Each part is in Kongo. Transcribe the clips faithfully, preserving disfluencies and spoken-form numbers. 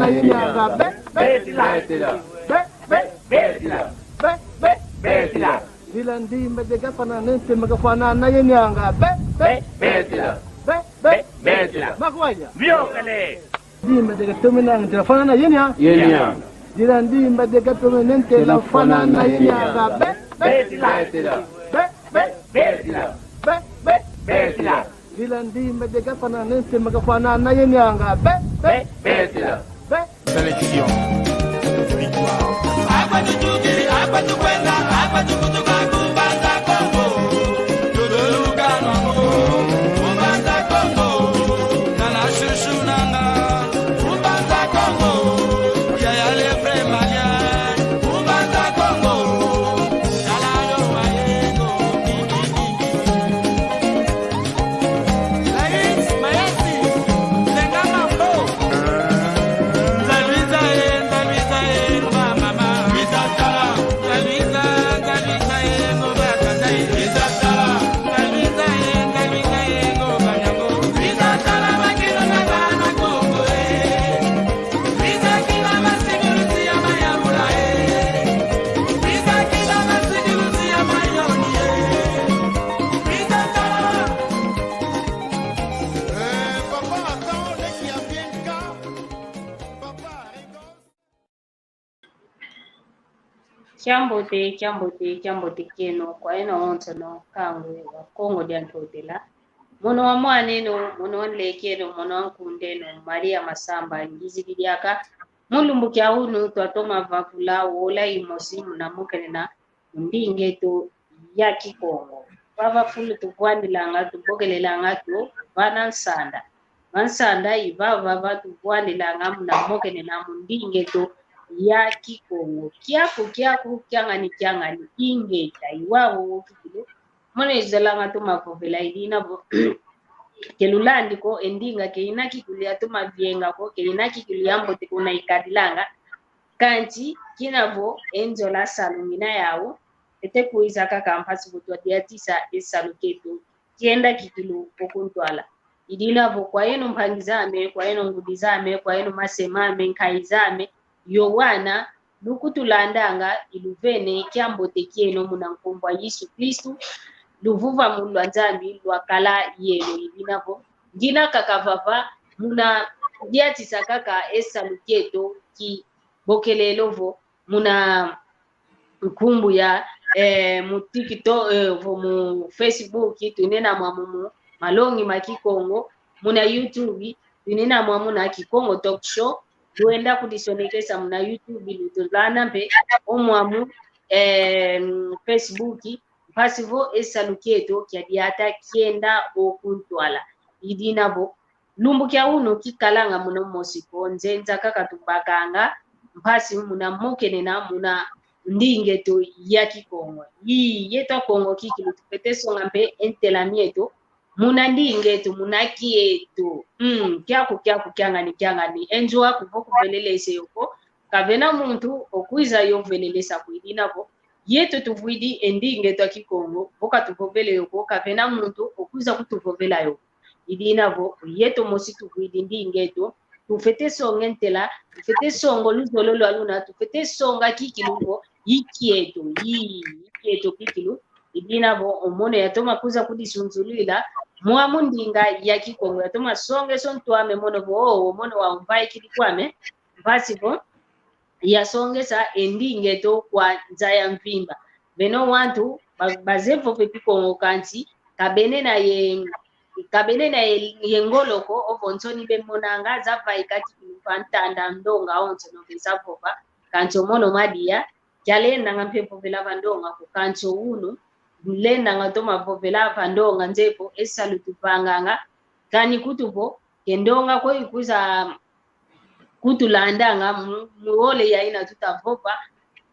Ye Nianga, be, be, be, be, be, be, be, be. Dila ndimba de gafana nente magafana na ye Nianga, be, be, be, be, be, be. Makwanya. Ndimba de gatome nanga, dila fana na ye Nianga. Ye Nianga. Dila ndimba de gatome nente la fana na ye Nianga, be, be, be, be, be, be, be. Dila ndimba de gafana nente magafana na ye Nianga, be, be, be, be. Sélection. Victoire. Kiambote, kiambote, kiambote kieno kwa yeno awonsono, nkangu wa Kongo dia Ntotela. Mono wa mwan'eno, mono wa nlek'eno, mono wa nkund'eno, Maria Masamba, ngizidi diaka. Mu lumbu kia unu twatoma vavula wola imosi muna mokenena mu nding'eto ya Kikongo. Vava fulu tuvwandilanga, tubokelelanga, tuvana nsanda. Va nsanda i vava va tuvwandilanga muna mokenena mu nding'eto ya Kikongo. Kiaku, kiaku, kiangani, kiangani, ingeta, i wau wo kikilu. Mono izolanga toma vovela i dina vo ke lulandi ko, e ndinga ke ina kikilu yatoma vienga ko, ke ina kikilu ya mbote ko na ikadilanga. Kansi kina vo e nzola salu ngina yau, ete kwiza kaka mpasi vo twadiatisa e salu kieto kienda kikilu oku ntwala. I dina vo kwa yeno mpangi zame, kwa yeno ngudi zame, kwa yeno mase mame, nkayi zame, yo wana lukutulandanga, iluvene kiambote kieno muna nkumbu a Yesu Kristu, luvuvamu lwa Nzambi lwakala yeno. I dina vo ngina kaka vava muna diatisa kaka e salu kieto ki bokelelo vo muna nkumbu ya, eh, mu TikTok, eh, vo mu Facebook, tunena mwamu mu malongi ma Kikongo, muna YouTube, tunena mwamu na Kikongo Talk Show, luenda kudisonekesa muna YouTube, lutulanda mpe o mwamu, eh, Facebook, mpasi vo e salu kieto kia diata kienda oku ntwala. I dina vo lumbu kia unu kikalanga muna mosi ko, nzenza kaka tubakanga mpasi muna mokenena muna nding'eto ya Kikongo. Yi, yeto Akongo kikilu tufwete songa mpe e ntela mieto muna nding'eto, muna kieto. Mm, kiaku, kiaku, kiangani, kiangani. E nzo aku vo kuvelelese yo ko, kavena muntu okwiza yo velelesa ko. I dina vo yeto tuvwidi e nding'eto a Kikongo, vo katuvovele yo ko, kavena muntu okwiza kutuvovela yo ko. I dina vo yeto mosi tuvwidi nding'eto, tufwete songa e ntela, tufwete songa o luzolo lwa luna, tufwete songa kikilu vo i kieto, i, i kieto kikilu. I dina vo o mono yatoma kwiza kudisunzulila mwamu ndinga ya Kikongo, yatoma songesa o ntu ame mono vo, o, o mono wau mvaikidi kwame, mpasi vo yasongesa e nding'eto kwa nza ya mvimba. Beno wantu ba-, bazeye vova e Kikongo kansi, ka bena ye, ka bena ye, ye ngolo ko, ovo nsoni bemonanga za vaika ti mva ntanda ndonga onso no beza vova, kansi o mono madia, kia lendanga mpe vovela va ndonga ko, kansi o unu, lendanga toma vovela va ndonga nze vo e salu tuvanganga, kani nkutu vo ke ndonga ko ikwiza kutulandanga mu, mu wole ya ina tuta vova,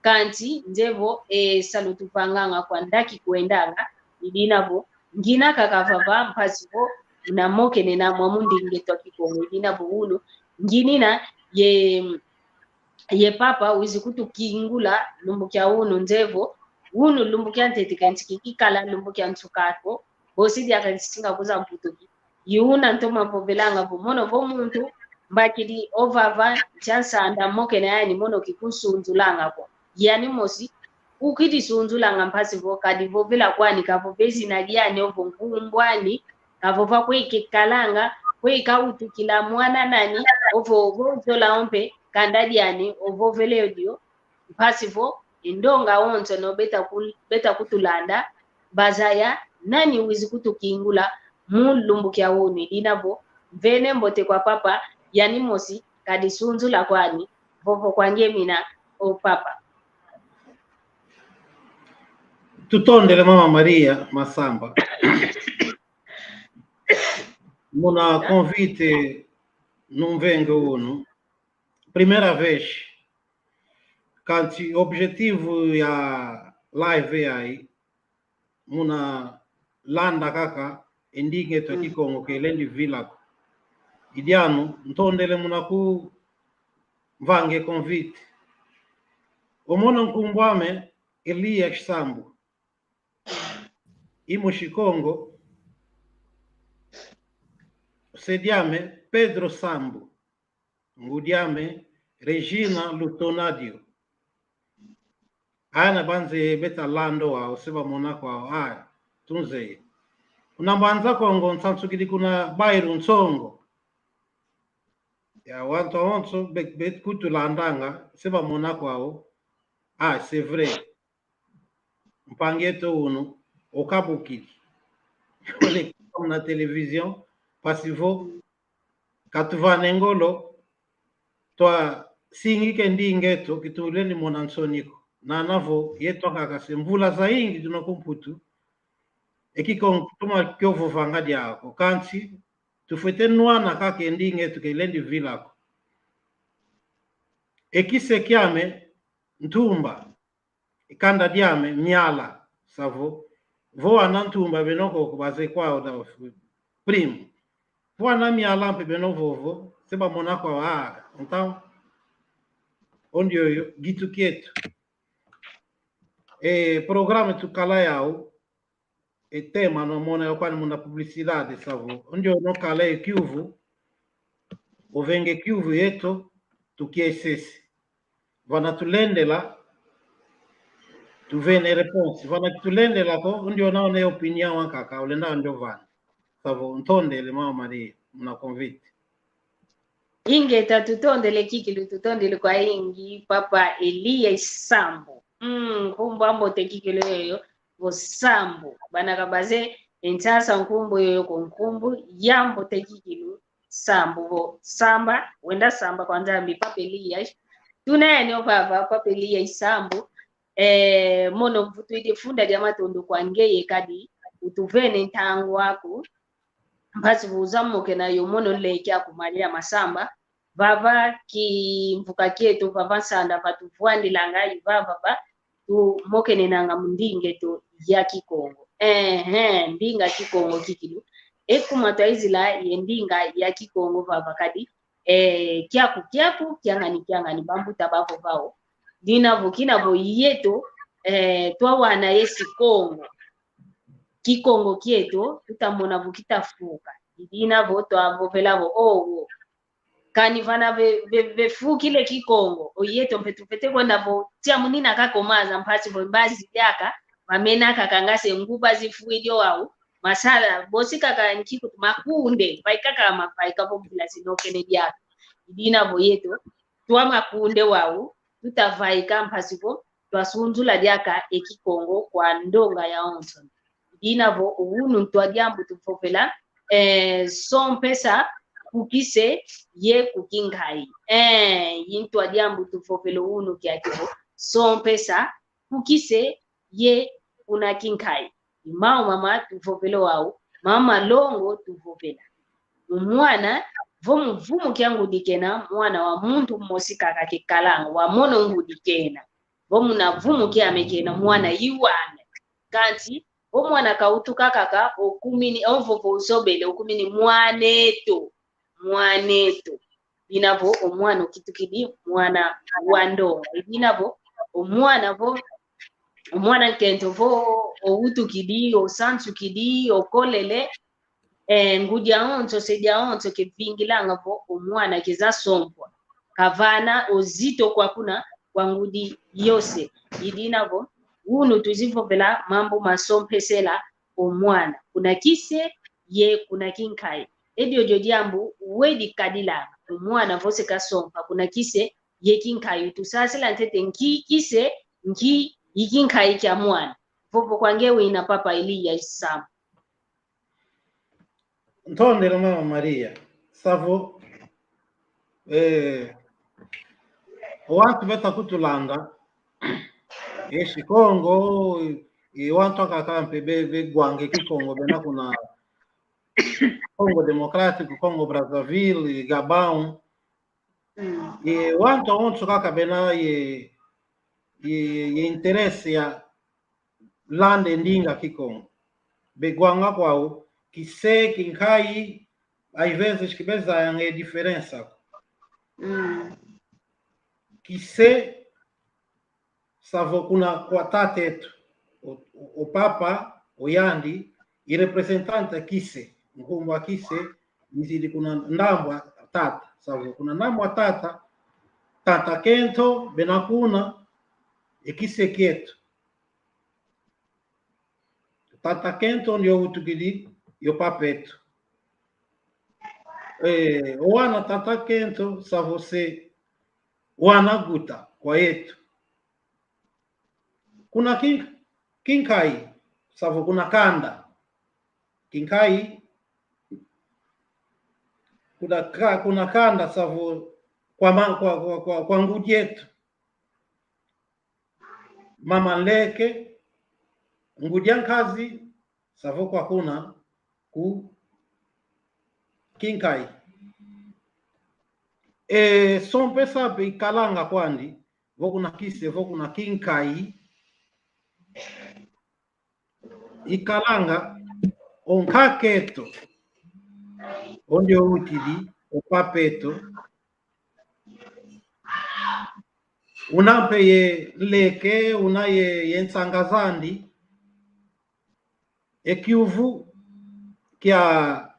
kansi nze vo e salu tuvanganga kwa ndaki kwendanga. I dina vo ngina kaka vava mpasi vo na mokenena mwamu nding'eto a Kikongo. I dina vo unu nginina ye, ye Papa wizi kutukingula lumbu kia unu nze vo unu lumbu kia ntete, kansi ki kikala lumbu kia nsuka ko, bosi diaka nsi singa kwiza mputuki. I una ntoma vovelanga vo mono vo muntu mbakidi ovava, nkia nsanda mokena yani mono kikunsunzulanga ko. Yani mosi, ukidi sunzulanga mpasi vo kadi vovela kwani ka vova e zina diani ovo nkumbu ani, ka vova kwe kikalanga, kwe kawutukila, mwana nani, ovo, ovo zola ompe kanda diani ovovele dio, mpasi vo e ndonga onsono beta kul-, beta kutulanda, bazaya nani wizi kutukingula mu lumbu kia unu. I dina vo, mvene mbote kwa papa, yani mosi, kadi sunzula kwani, vovo kwa nge mina, o papa. Tutondele Mama Maria Masamba. Muna convite numvenge unu. Primeira vez. Kansi objetivo ya live yayi, muna landa kaka e ndinga eto ya Kikongo ke lendi vila ko. I dianu, ntondele muna kumvanga e convite. O mono nkumbu ame Elias Sambu. I mosi Kongo, se diame Pedro Sambu. Ngudi ame Regina Lutonadio. Ana banze beta landa wau, se bamona kwau, ah, tunze. Kuna Mbanza Kongo, nsansukidi kuna Bairu Nsongo. Ya, wantu awonso be-, beta kutulandanga, se bamona kwau, ah, c'est vrai. Mpangi eto unu, okabukidi. Olekidi muna télévision, mpasi vo katuvana e ngolo, twasingika e ndinga eto, kitulendi mona nsoni ko. Nana vo, yeto kaka se mvula zayingi tuna ku Mputu, e Kikongo toma kio vovanga diau ko. Kansi, tufwete nwana kaka e ndinga eto ke lendi vila ko. E kisi kiame, ntumba. E kanda diame, miala, savo. Vo ana ntumba beno koko baze kwau da f-, primo. Vo ana miala mpe beno vovo, se bamona kwau, ah, então, o ndioyo, gitu kieto. E programa tukala yau, e tema no mona yo kwani muna publicidade, savo. O ndioyo no kala e kiuvu, ovenge kiuvu yeto, tukiesese. Vana tulendela, tuvene réponse. Vana tulendela ko, o ndioyo na one opinião ankaka, olenda ndio vana. Savo, ntondele Mama Maria, muna convite. Ingeta, tutondele kikilu, tutondele kwayingi, Papa Elias Sambu. Mm, nkumbu ambote kikilu yoyo, vo Sambu. Bana ka baze e nsiasa nkumbu yoyo ko, nkumbu yambote kikilu, Sambu vo samba, wenda samba kwa Nzambi, Papa Elias. Tuna yani o vava, Papa Elias Sambu. Eh, mono mvutwidi funda dia matondo kwa ngeye kadi utuvene ntangu aku. Mpasi vo uza mokena yo mono nleke aku Maria Masamba. Vava kimvuka kieto, vava nsanda va tuvwandilanga, i vava va tumokenenanga mu ndinga eto ya Kikongo. Ehe, ndinga Kikongo kikilu. E kuma twayizila ye ndinga ya Kikongo vava kadi, eh, kiaku kiaku, kiangani kiangani, bambuta bavovao. Dina vo kina vo yeto, eh, twawana yesi Kongo. Kikongo kieto, tuta mona vo kita fuka. I dina vo twavovela vo, oh, oh. Kani vana ve, ve, vefukila e Kikongo, o yeto mpe tufwete kwenda vo, tia munina kaka o maza mpasi vo mbazi diaka, vamenaka kanga se nguba zifwidi o wau, masala, bosi kaka nki kutu makunde, vaika kaka mavaika vo mvula zinokene diaka. I dina vo yeto, twa makunde wau, tuta vaika mpasi vo, twasunzula diaka e Kikongo kwa ndonga yawonso. I dina vo unu ntwa diambu tuvovela, eh, sompesa ku kise ye ku kinkayi. Eh, i ntwa diambu tuvovela unu kiaki vo, sompesa ku kise ye kuna kinkayi. I mau mama tuvovela wau, mama longo tuvovela. O mwana, vo mu vumu kia ngudi kena, mwana wa muntu mosi kaka kikalanga, wa mono ngudi kena. Vo muna vumu kiame kena, mwana i wame. Kansi, vo mwana kawutuka kaka, okumini, o vovo usobele, okumini mwaneto, mwaneto. Dina vo o mwana okitukidi mwana wa ndonga. I dina vo o mwana vo, o mwana nkento vo owutukidi, osansukidi, okolele, eh, ngudi awonso, se diawonso kevingilanga vo o mwana keza sompwa. Kavana o zito kwa kuna, kwa ngudi yose. I dina vo, wunu twizi vovela mambu ma sompesela o mwana. Kuna kise, ye kuna kinkayi. E diodio diambu, we dikadilanga. O mwana vo se kasompa, kuna kise, ye kinkayi. Tusasila ntete nki kise, nki i kinkayi kia mwana. Vovo kwa nge wina papa Eliya Sam. Ntondele mama Maria. Savo, eh, wantu beta kutulanda. Esi Kongo, e wantu akaka mpe be, be gwanga e Kikongo, bena kuna Congo Democrático, Congo Brazzaville, e Gabão. Mm. E wantu awonso kaka bena ye, ye, ye interesse ya landa e ndinga Kikongo. Be gwanga kwau, kise, kinkayi, às vezes kibezayanga e diferença. Mm. Kise, savo kuna kwa tata eto. O, o, o papa, o yandi, i representante a kise, nkumbu a kise, nzidi kuna ndambu a tata. Savo kuna ndambu a tata, tata kento, bena kuna, e kise kieto. Tata kento ndio utukidi yo papa eto. Eh, o wana tata kento, savo se wana guta kwa yeto. Kuna kin-, kinkayi, savo kuna kanda. Kinkayi, kuna ka-, kuna kanda, savo kwa ma-, kwa, kwa, kwa, kwa ngudi eto. Mama nleke, ngudi a nkazi, savo kwa kuna, ku kinkayi. E sompesa mpe ikalanga kwandi, vo kuna kise, vo kuna kinkayi. Ikalanga o nkaka eto, o ndio utidi, o papa eto. Una mpe ye nleke, una ye, ye nsanga zandi. E kiuvu kia,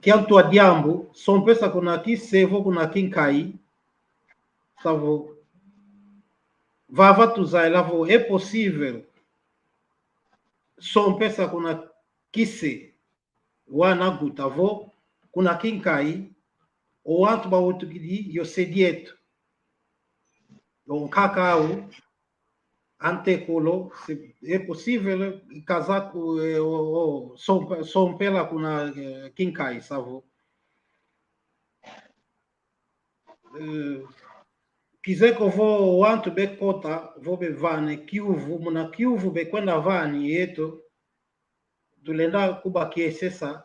kia ntu a diambu, sompesa kuna kise vo kuna kinkayi, savo vava tuzayila vo é possível sompesa kuna kise, wana guta vo kuna kinkayi, o wantu bawutukidi yo se dieto. O nkaka au, a ntekolo, se é possível, kazaku, eh, o, o, sompe-, sompela kuna, eh, kinkayi, savo. Eh, kizeye ko vo wantu bekota, vo bevana e kiuvu, muna kiuvu bekwenda vana yeto, tulenda kubakiesesa,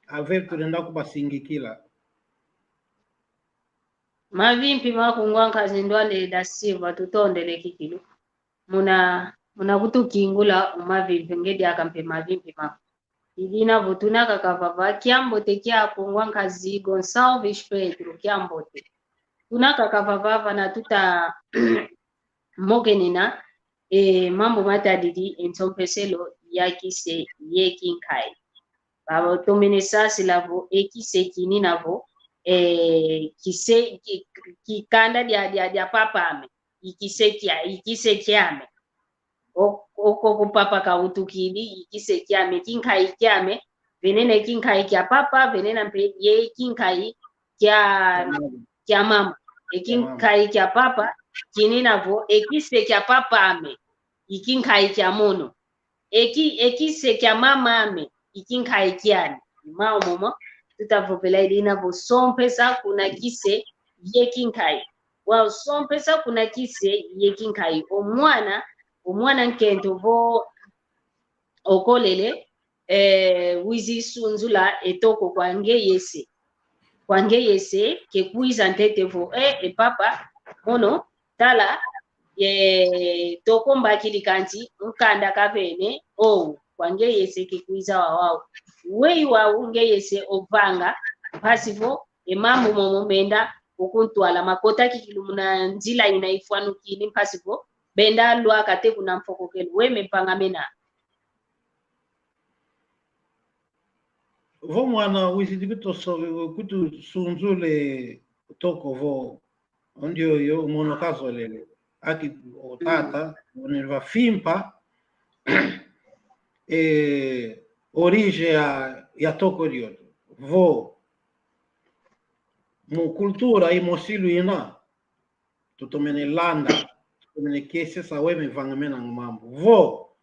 ave tulenda kubasingikila. Mavimpi maku ngwa nkazi Ndwale da Silva, tutondele kikilu. Muna, muna kutukingula o mavimpi, nge diaka mpe mavimpi maku. I dina vo tuna kaka vava, kiambote kiaku ngwa nkazi Gonçalves Pedro, kiambote. Tuna kaka vava vana tuta mokenena, e mambu matadidi e nsompeselo ya kise ye kinkayi. Babo tomene sasila vo e kise kinina vo, e kise ki-, kikanda dia, dia, dia papa ame. I kise kia, i kise kiame. O-, oko ku papa kawutukidi, i kise kiame, kinkayi kiame, venena e kinkayi kia papa, venena mpe ye kinkayi kia, kia mama. E kinkayi kia papa, kinina vo, e kise kia papa ame, i kinkayi kia mono. E ki-, e kise kia mama ame, i kinkayi kiani. Mau momo, tuta vovela i dina vo sompesa kuna kise ye kinkayi. Wau sompesa kuna kise ye kinkayi. O mwana, o mwana nkento vo okolele, eh, wizi sunzula e toko kwa ngeye se. Kwa ngeye se, ke kwiza ntete vo, eh, e papa, mono, tala, ye toko mbakidi kansi, nkanda kavene, oh, kwa ngeye se ke kwiza wau. Weyi wau ngeye se ovanga, mpasi vo, e mambu momo menda okuntwala, makota kikilu muna nzila ina ifwanukini, mpasi vo benda lwaka te kuna mfokokelo. Weme mpangamena. Vo mwana wizidi kutuso-, kutusunzula e toko vo, ndioyo mono kazolele. Aki o tata, mm, oni va fimpa, e, origem ya, ya toko diodio. Vo, mu cultura i mosi luina, tutomene landa, tutomene kiesesa weme vangamena mambu. Vo,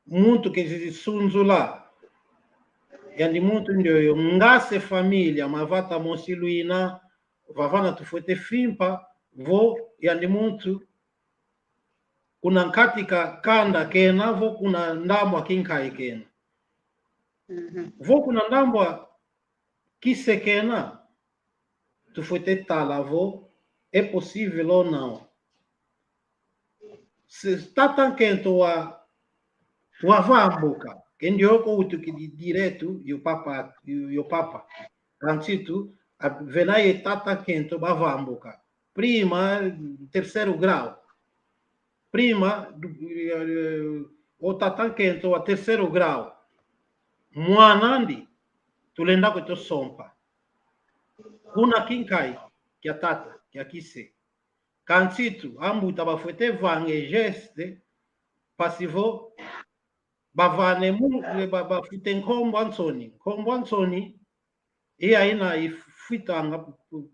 muntu kizidi sunzula, yandi muntu ndioyo, nga se família, mavata mosi luina, vavana tufwete fimpa, vo yandi muntu kuna nkati ka kanda kena, vo kuna ndambu a kinkai kena. Mhm. Vo kuna ndambu a kise kena, tufwete tala vo é possível ou não. Se tata nkento wa, wavambuka, ke ndioyo ko utukidi direto yo papa, yo, yo papa. Kansi tu, a, vena ye tata nkento bavambuka. Prima, terceiro grau. Prima, du-, eh, o tata nkento wa terceiro grau. Mwana andi, tulenda kweto sompa. Kuna kinkai, kia tata, kia kise. Kansi tu, ambuta bafwete vanga e geste, mpasi vo, bavane mu, ba, bafute nkombo a nsoni. Nkombo a nsoni, i aina ifwitanga,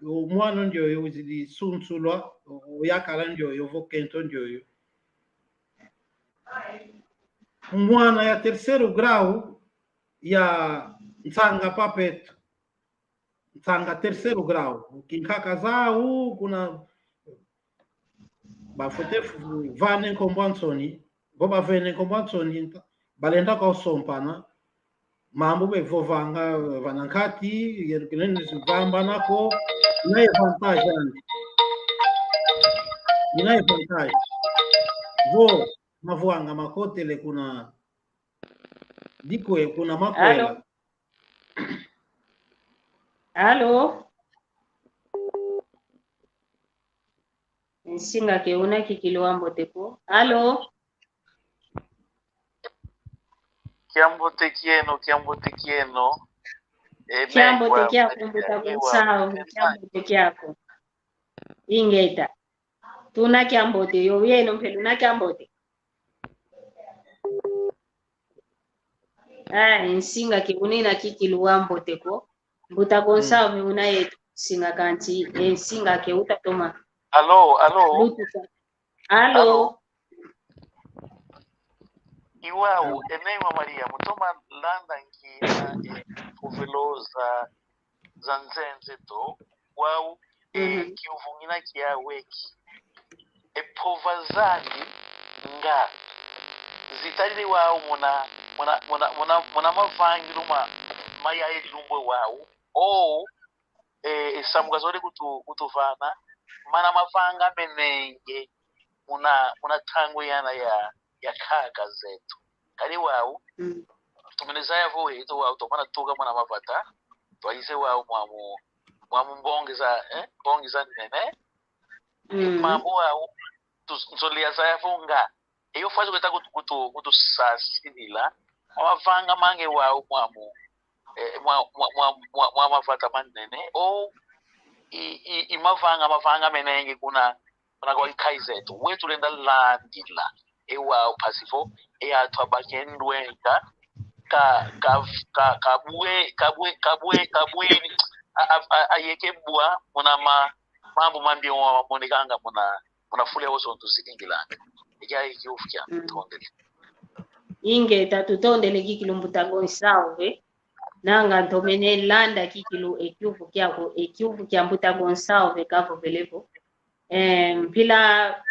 o mwana ndioyo wizidi sunsulwa, o, o yakala ndioyo, vo nkento ndioyo. Mwana ya terceiro grau, ya nsanga papa eto. Nsanga terceiro grau. Kinkaka zau, kuna bafwete fu-, vana e nkombo a nsoni, vo bavene nkombo a nsoni, nta-, balenda kwa sompana, mambu bevovanga vana nkati, ye-, kilenda si vambana ko, ina ye vantagem andi. Ina ye vantagem. Vo, mavwanga makotele kuna, dikwe kuna makwela. Allô? Allô? Nsinga ke una kikilu wa mbote ko. Allô? Kiambote kieno, kiambote kieno. E, kiambote kiaku, mbuta Gonçalves, kiambote kiaku. Ingeta. Tuna kiambote, yo yeno mpe luna kiambote. Eh, nsinga ke una kikilu wa mbote ko. Mbuta Gonçalves, mm, una yeto nsinga kansi, e nsinga ke uta toma. Allô, allô? Lutuka. Allô? Allô? I wau, e Neema Maria, mu toma landa ngina e mpovelo za, za nzenza eto, wau, e, mhm, kiuvu ngina kia weki. E mpova zandi nga zitadidi wau muna, muna, muna, muna, muna mavangilu ma, ma yayi lumbu wau. O, e, e samu kazolele kutu-, kutuvana, mana mavanga menenge muna, muna ntangu yana ya, ya nkaka zeto. Kadi wau, mm, tumene zaya vo yeto wau, tumana tuka muna mavata, twayize wau mwamu, mwamu mbongi za, eh, mbongi za nene. Mm. Mambu wau, tu-, nzolele zaya vo nga, e yo fasi kweta kutu-, kutu-, kutusasidila. Mwa mavanga mange wau mwamu, eh, mwa, mwa, mwa, mwa, mwa mavata manene. O, i, i, i mavanga, mavanga menenge kuna, kuna kwa nkaka zeto. Wetu lenda landila. E wau mpasi vo, e atu abaki ndwenga, ka, ka, ka, ka bwe, ka bwe, ka bwe, ka bwe, a, a, a, ayeke bwa, muna ma, mambu mambi mamonekanga muna, muna fulu ya wonso tuzingilanga. Ekia, ekia kiuvu kia, mm, tondele. Ingeta, tutondele kikilu mbuta Gonçalves. Nanga ntomene landa kikilu e kiuvu kiaku, e kiuvu kia mbuta Gonçalves kavovele vo. Eh, mpila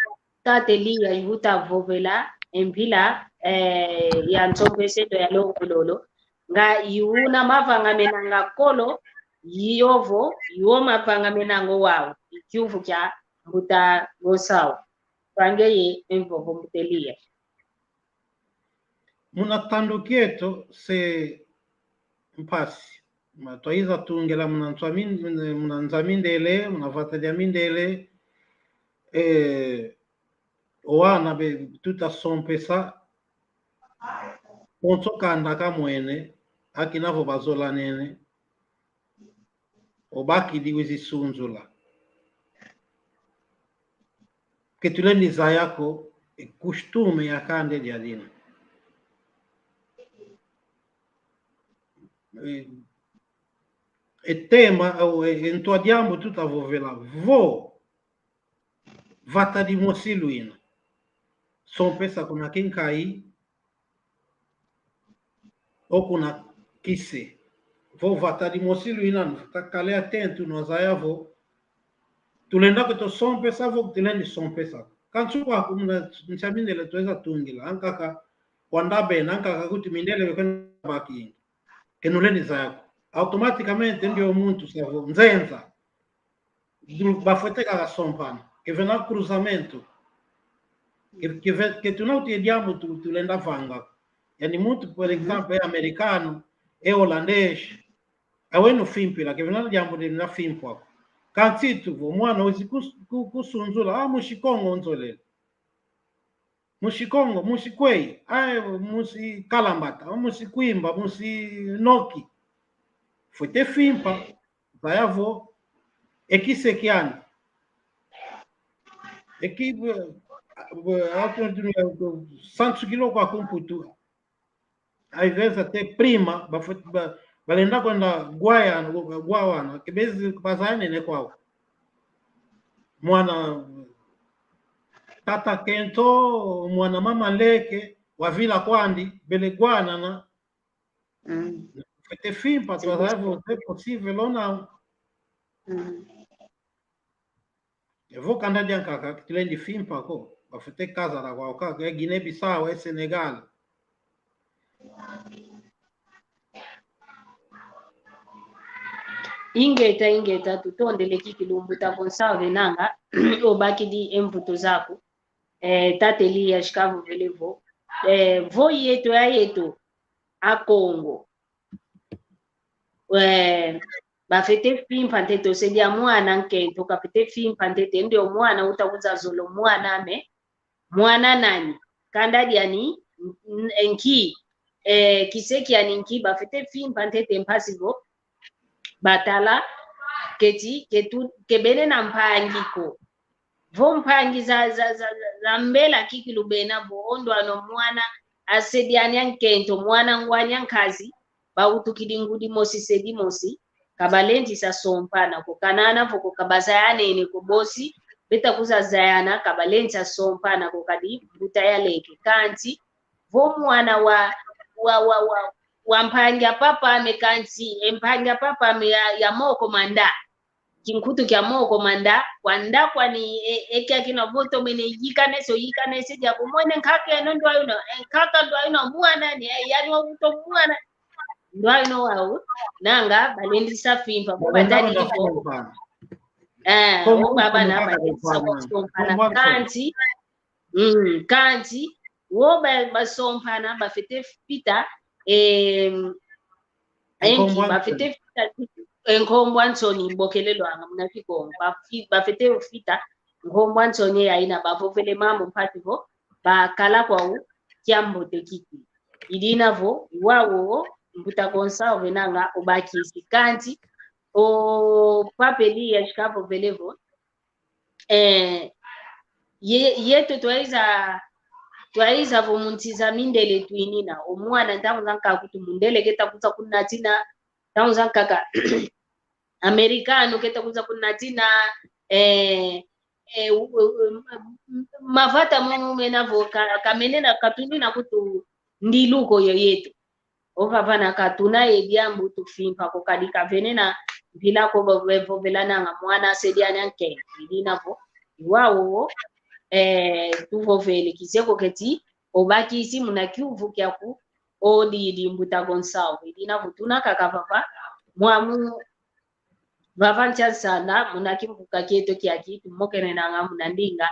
tata Elia i uta vovela, e mpila, eh, ya nsompeseto ya longololo. Nga i una mavanga menanga kolo, yovo, yo mavanga menanga wau, e kiuvu kia mbuta Gonçalves. Kwa ngeye e mvovo mbuta Elia. Muna tandu kieto se mpasi. Ma twayiza tungila muna nzo a min-, muna nzo a mindele, muna vata dia mindele. Eh, O wana be tuta sompesa, konso kanda kamwene, akina vo bazolanene, obakidi wizi sunzula. Ke tulendi zaya ko, e costume ya kanda diadina. E, e tema, o, e, e ntu a diambu tuta vovela, vo vata dimosi luina, sompesa kuna kinkai, o kuna kise. Vo vata dimosi luina, ka-, kala atento, no zaya vo tulenda ko to sompesa vo tulendi sompesa. Kansi kwaku muna nsi a mindele tweza tungila, ankaka kwanda bena, ankaka kuti mindele be kwenda bakingi. Ke nulendi zaya ko, automaticamente ndio muntu sa vo nzenza. Du-, bafwete kaka sompana. Ke vena cruzamento. Ke, ke ve-, ke tuna kuti e diambu tu-, tulenda vanga. Yani muntu, por exemplo, é americano, é holandês, aweno fimpila, ke vena diambu de na fimpa. Kansi tu vo mwana wizi kus-, ku-, kusunzula, ah, musi Kongo nzolele. Musi Kongo, musi Kwei, ah, musi Kalambata, musi Kwimba, musi Noki. Fwete fimpa, zaya vo, e kise kiani. E ki, eh, eh, santos kilo kwaku Mputu. Às vezes até prima, ba fo-, ba, balenda kwenda Guaiana, Guawana, ke bezi bazaya nene kwau. Mwana tata Kento, mwana mama Leke, wavila kwandi, bele gwanana. Mm. Fwete fimpa, tu azaya vo, é possível ou não. Mm. Evo kanda diankaka, tulendi fimpa ko. Bafwete kazala kwau kaka, é Guiné-Bissau, é Sénégal. Ingeta, ingeta, tutondele kikilu mbuta Gonçalves nanga, obakidi e mvutu zaku. Eh, tateli ya shikavu vele vo. Eh, vo yeto ya yeto, a Kongo. Eh, bafwete fimpa ntete, o se dia mwana nkento, kafwete fimpa ntete, ndio mwana uta kuza zola o mwana ame, mwana nani, kanda diani, n-, n-, nki, eh, kise kiani nki, bafwete fimpa ntete mpasi vo batala keti, ke tu-, ke bena na mpangi ko. Vo mpangi za, za, za, za, za mbela kikilu bena vo o ndwani o mwana a se diani a nkento, mwana ngwani a nkazi, bawutukidi ngudi mosi, se dimosi, ka balendi sa sompana ko. Kanana vo ko ka bazayanene ko, bosi beta kuza zayana, ka balendi sa sompana ko, kadi mbuta ya leke. Kansi vo mwana wa, wa, wa, wa, wa mpangi a papa ame, kansi e mpangi a papa ame ya, ya moko ma nda, kinkutu kia moko ma nda, kwa nda kwani, e, e kiaki na vo tomene yikane, so yikane se dia vo mwene nkaka eno ndwa ino, e nkaka ndwa ino mwana ni, e yani wa wuto mwana. Ndwa ino wau, nanga balendi sa fimpa, vo batadi vo. Eh, o baba na balendi sa sompana. Kansi, mm, kansi, wo ba, basompana, bafwete fita, em, enki, bafwete fita, e nkombo a nsoni, bokelelo anga muna Kikongo. Bafi-, bafwete fita nkombo a nsoni ya ina bavovele mambu mpasi vo bakala kwau kiambote kiki. I dina vo, wau, mbuta Gonçalves nanga obakisi. Kansi, o papeli ya shikavu vele vo, eh, ye-, yeto twaiza, twaiza vo mu nsi za mindele twinina. O mwana ntangu zankaka kutu mundele keta kuza kunatina, ntangu zankaka americano keta kuza kunatina, eh, eh, u-, u-, u-, m-, m-, mavata momo mena vo ka-, kamenena, katunina kutu ndilu ko yo yeto. O vavana ka tuna e diambu tufimpa ko, kadi kavene na mpila ko, vo-, vo-, vovelananga mwana se diani a nkento. I dina vo, i wau, eh, tuvovele, kizeye ko keti obakisi muna kiuvu kiaku, o di, di mbuta Gonçalves. I dina vo tuna kaka vava, mwamu vava nsi a nsanda, muna kimvuka kieto kiaki, tumokenenanga muna ndinga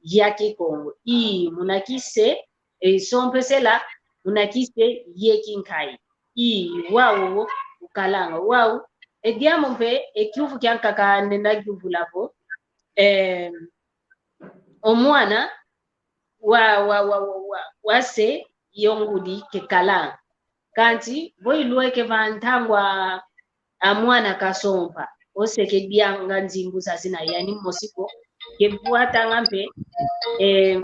ya Kikongo. I, muna kise, e, sompesela, muna kise ye kinkai. I, wau, ukalanga, wau. E diambu mpe, e kiuvu kiankaka ndenda kiuvula vo, eh, o mwana, wa, wa, wa, wa, wa, wa se yo ngudi ke kala. Kansi vo ilweke va ntangwa a mwana kasompa, o se ke dianga nzimbu zazina yani mosi ko, ke vwatanga mpe, eh,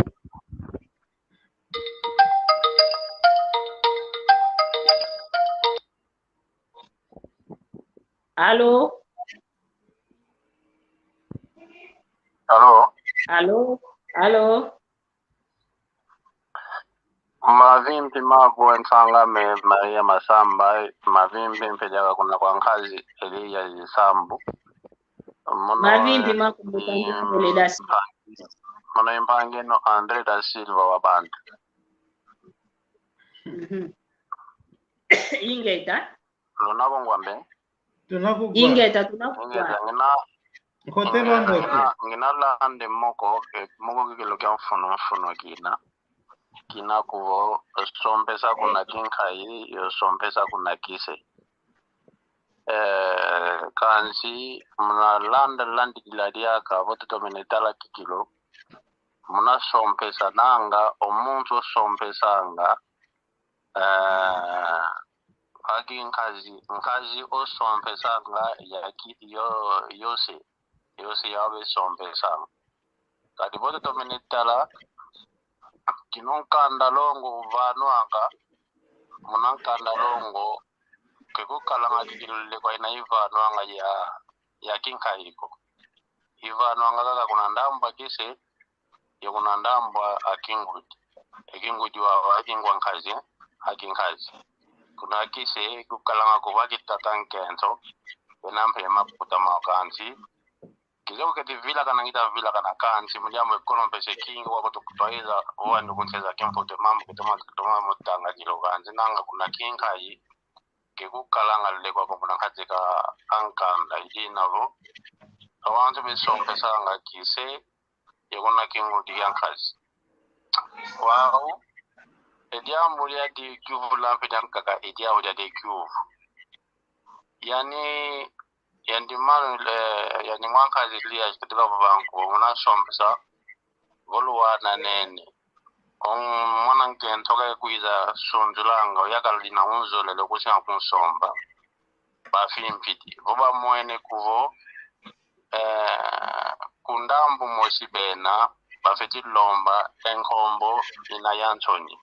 Allô? Allô? Allô? Allô? Mavimpi maku nsanga me Maria Masamba, mavimpi mpe diaka kuna kwa nkazi Elia Zisambu. Mono Mavimpi maku i- mutandikule da si. Mono i mpangi eno André da Silva wa Bantu. Mhm. Ingeta. Luna ko ngwambe? Tuna kugwa. Ingeta, tuna Ingeta kugwa. ngina Nkotelo ando. ngina, ngina lande moko, eh, moko kikilo kia mfunu mfunu kina. Kina kuvo, sompesa kuna kinkayi, yo sompesa kuna kise. Eh, kansi, muna landa landi dila diaka, vo tutomene tala kikilo. Muna sompesananga, o muntu sompesanga, eh, aki nkazi, nkazi o sompesanga, yaki, yo, yo se, yo se yawe sompesanga. Kadi vo tutomene tala, kina nkanda longo uvanwanga, muna nkanda longo, ke kukalanga kikilo lekwa ina ivanwanga ya, ya kinkayi ko. Ivanwanga kaka kuna ndambu a kise, yo kuna ndambu a kingudi. E kingudi wa, wa kingwa nkazi, a kinkazi. Kuna kise, kukalanga kuva kitata nkento, bena mpe makuta ma kansi. Kizo keti vilakana ngita vilakana kansi, mu diambu e kolo mpe se kingi wa kutu kutwaiza, wa ndu kunseza kimputu mambu, kutoma, kutoma mutanga kilo kansi, nanga kuna kinkayi, ke kukalanga lekwa ko muna nkati ka ankanda, idina vo. Awantu be sompesanga kise, yo kuna kingudi kia nkazi. Wau, e diambu dia di kiuvu lampe diankaka, e diambu dia di kiuvu. Yani, yani mano, eh, yani mwankazi lia, kitula banku, muna sompesa, vo luwana nene. O mwana nkento ke kwiza sunzulanga, o yakala dina unzolele kusia kunsomba. Bafimpidi. Vo bamwene kuvo, eh, ku ndambu mosi bena, bafweti lomba e nkombo ina ya nsoni.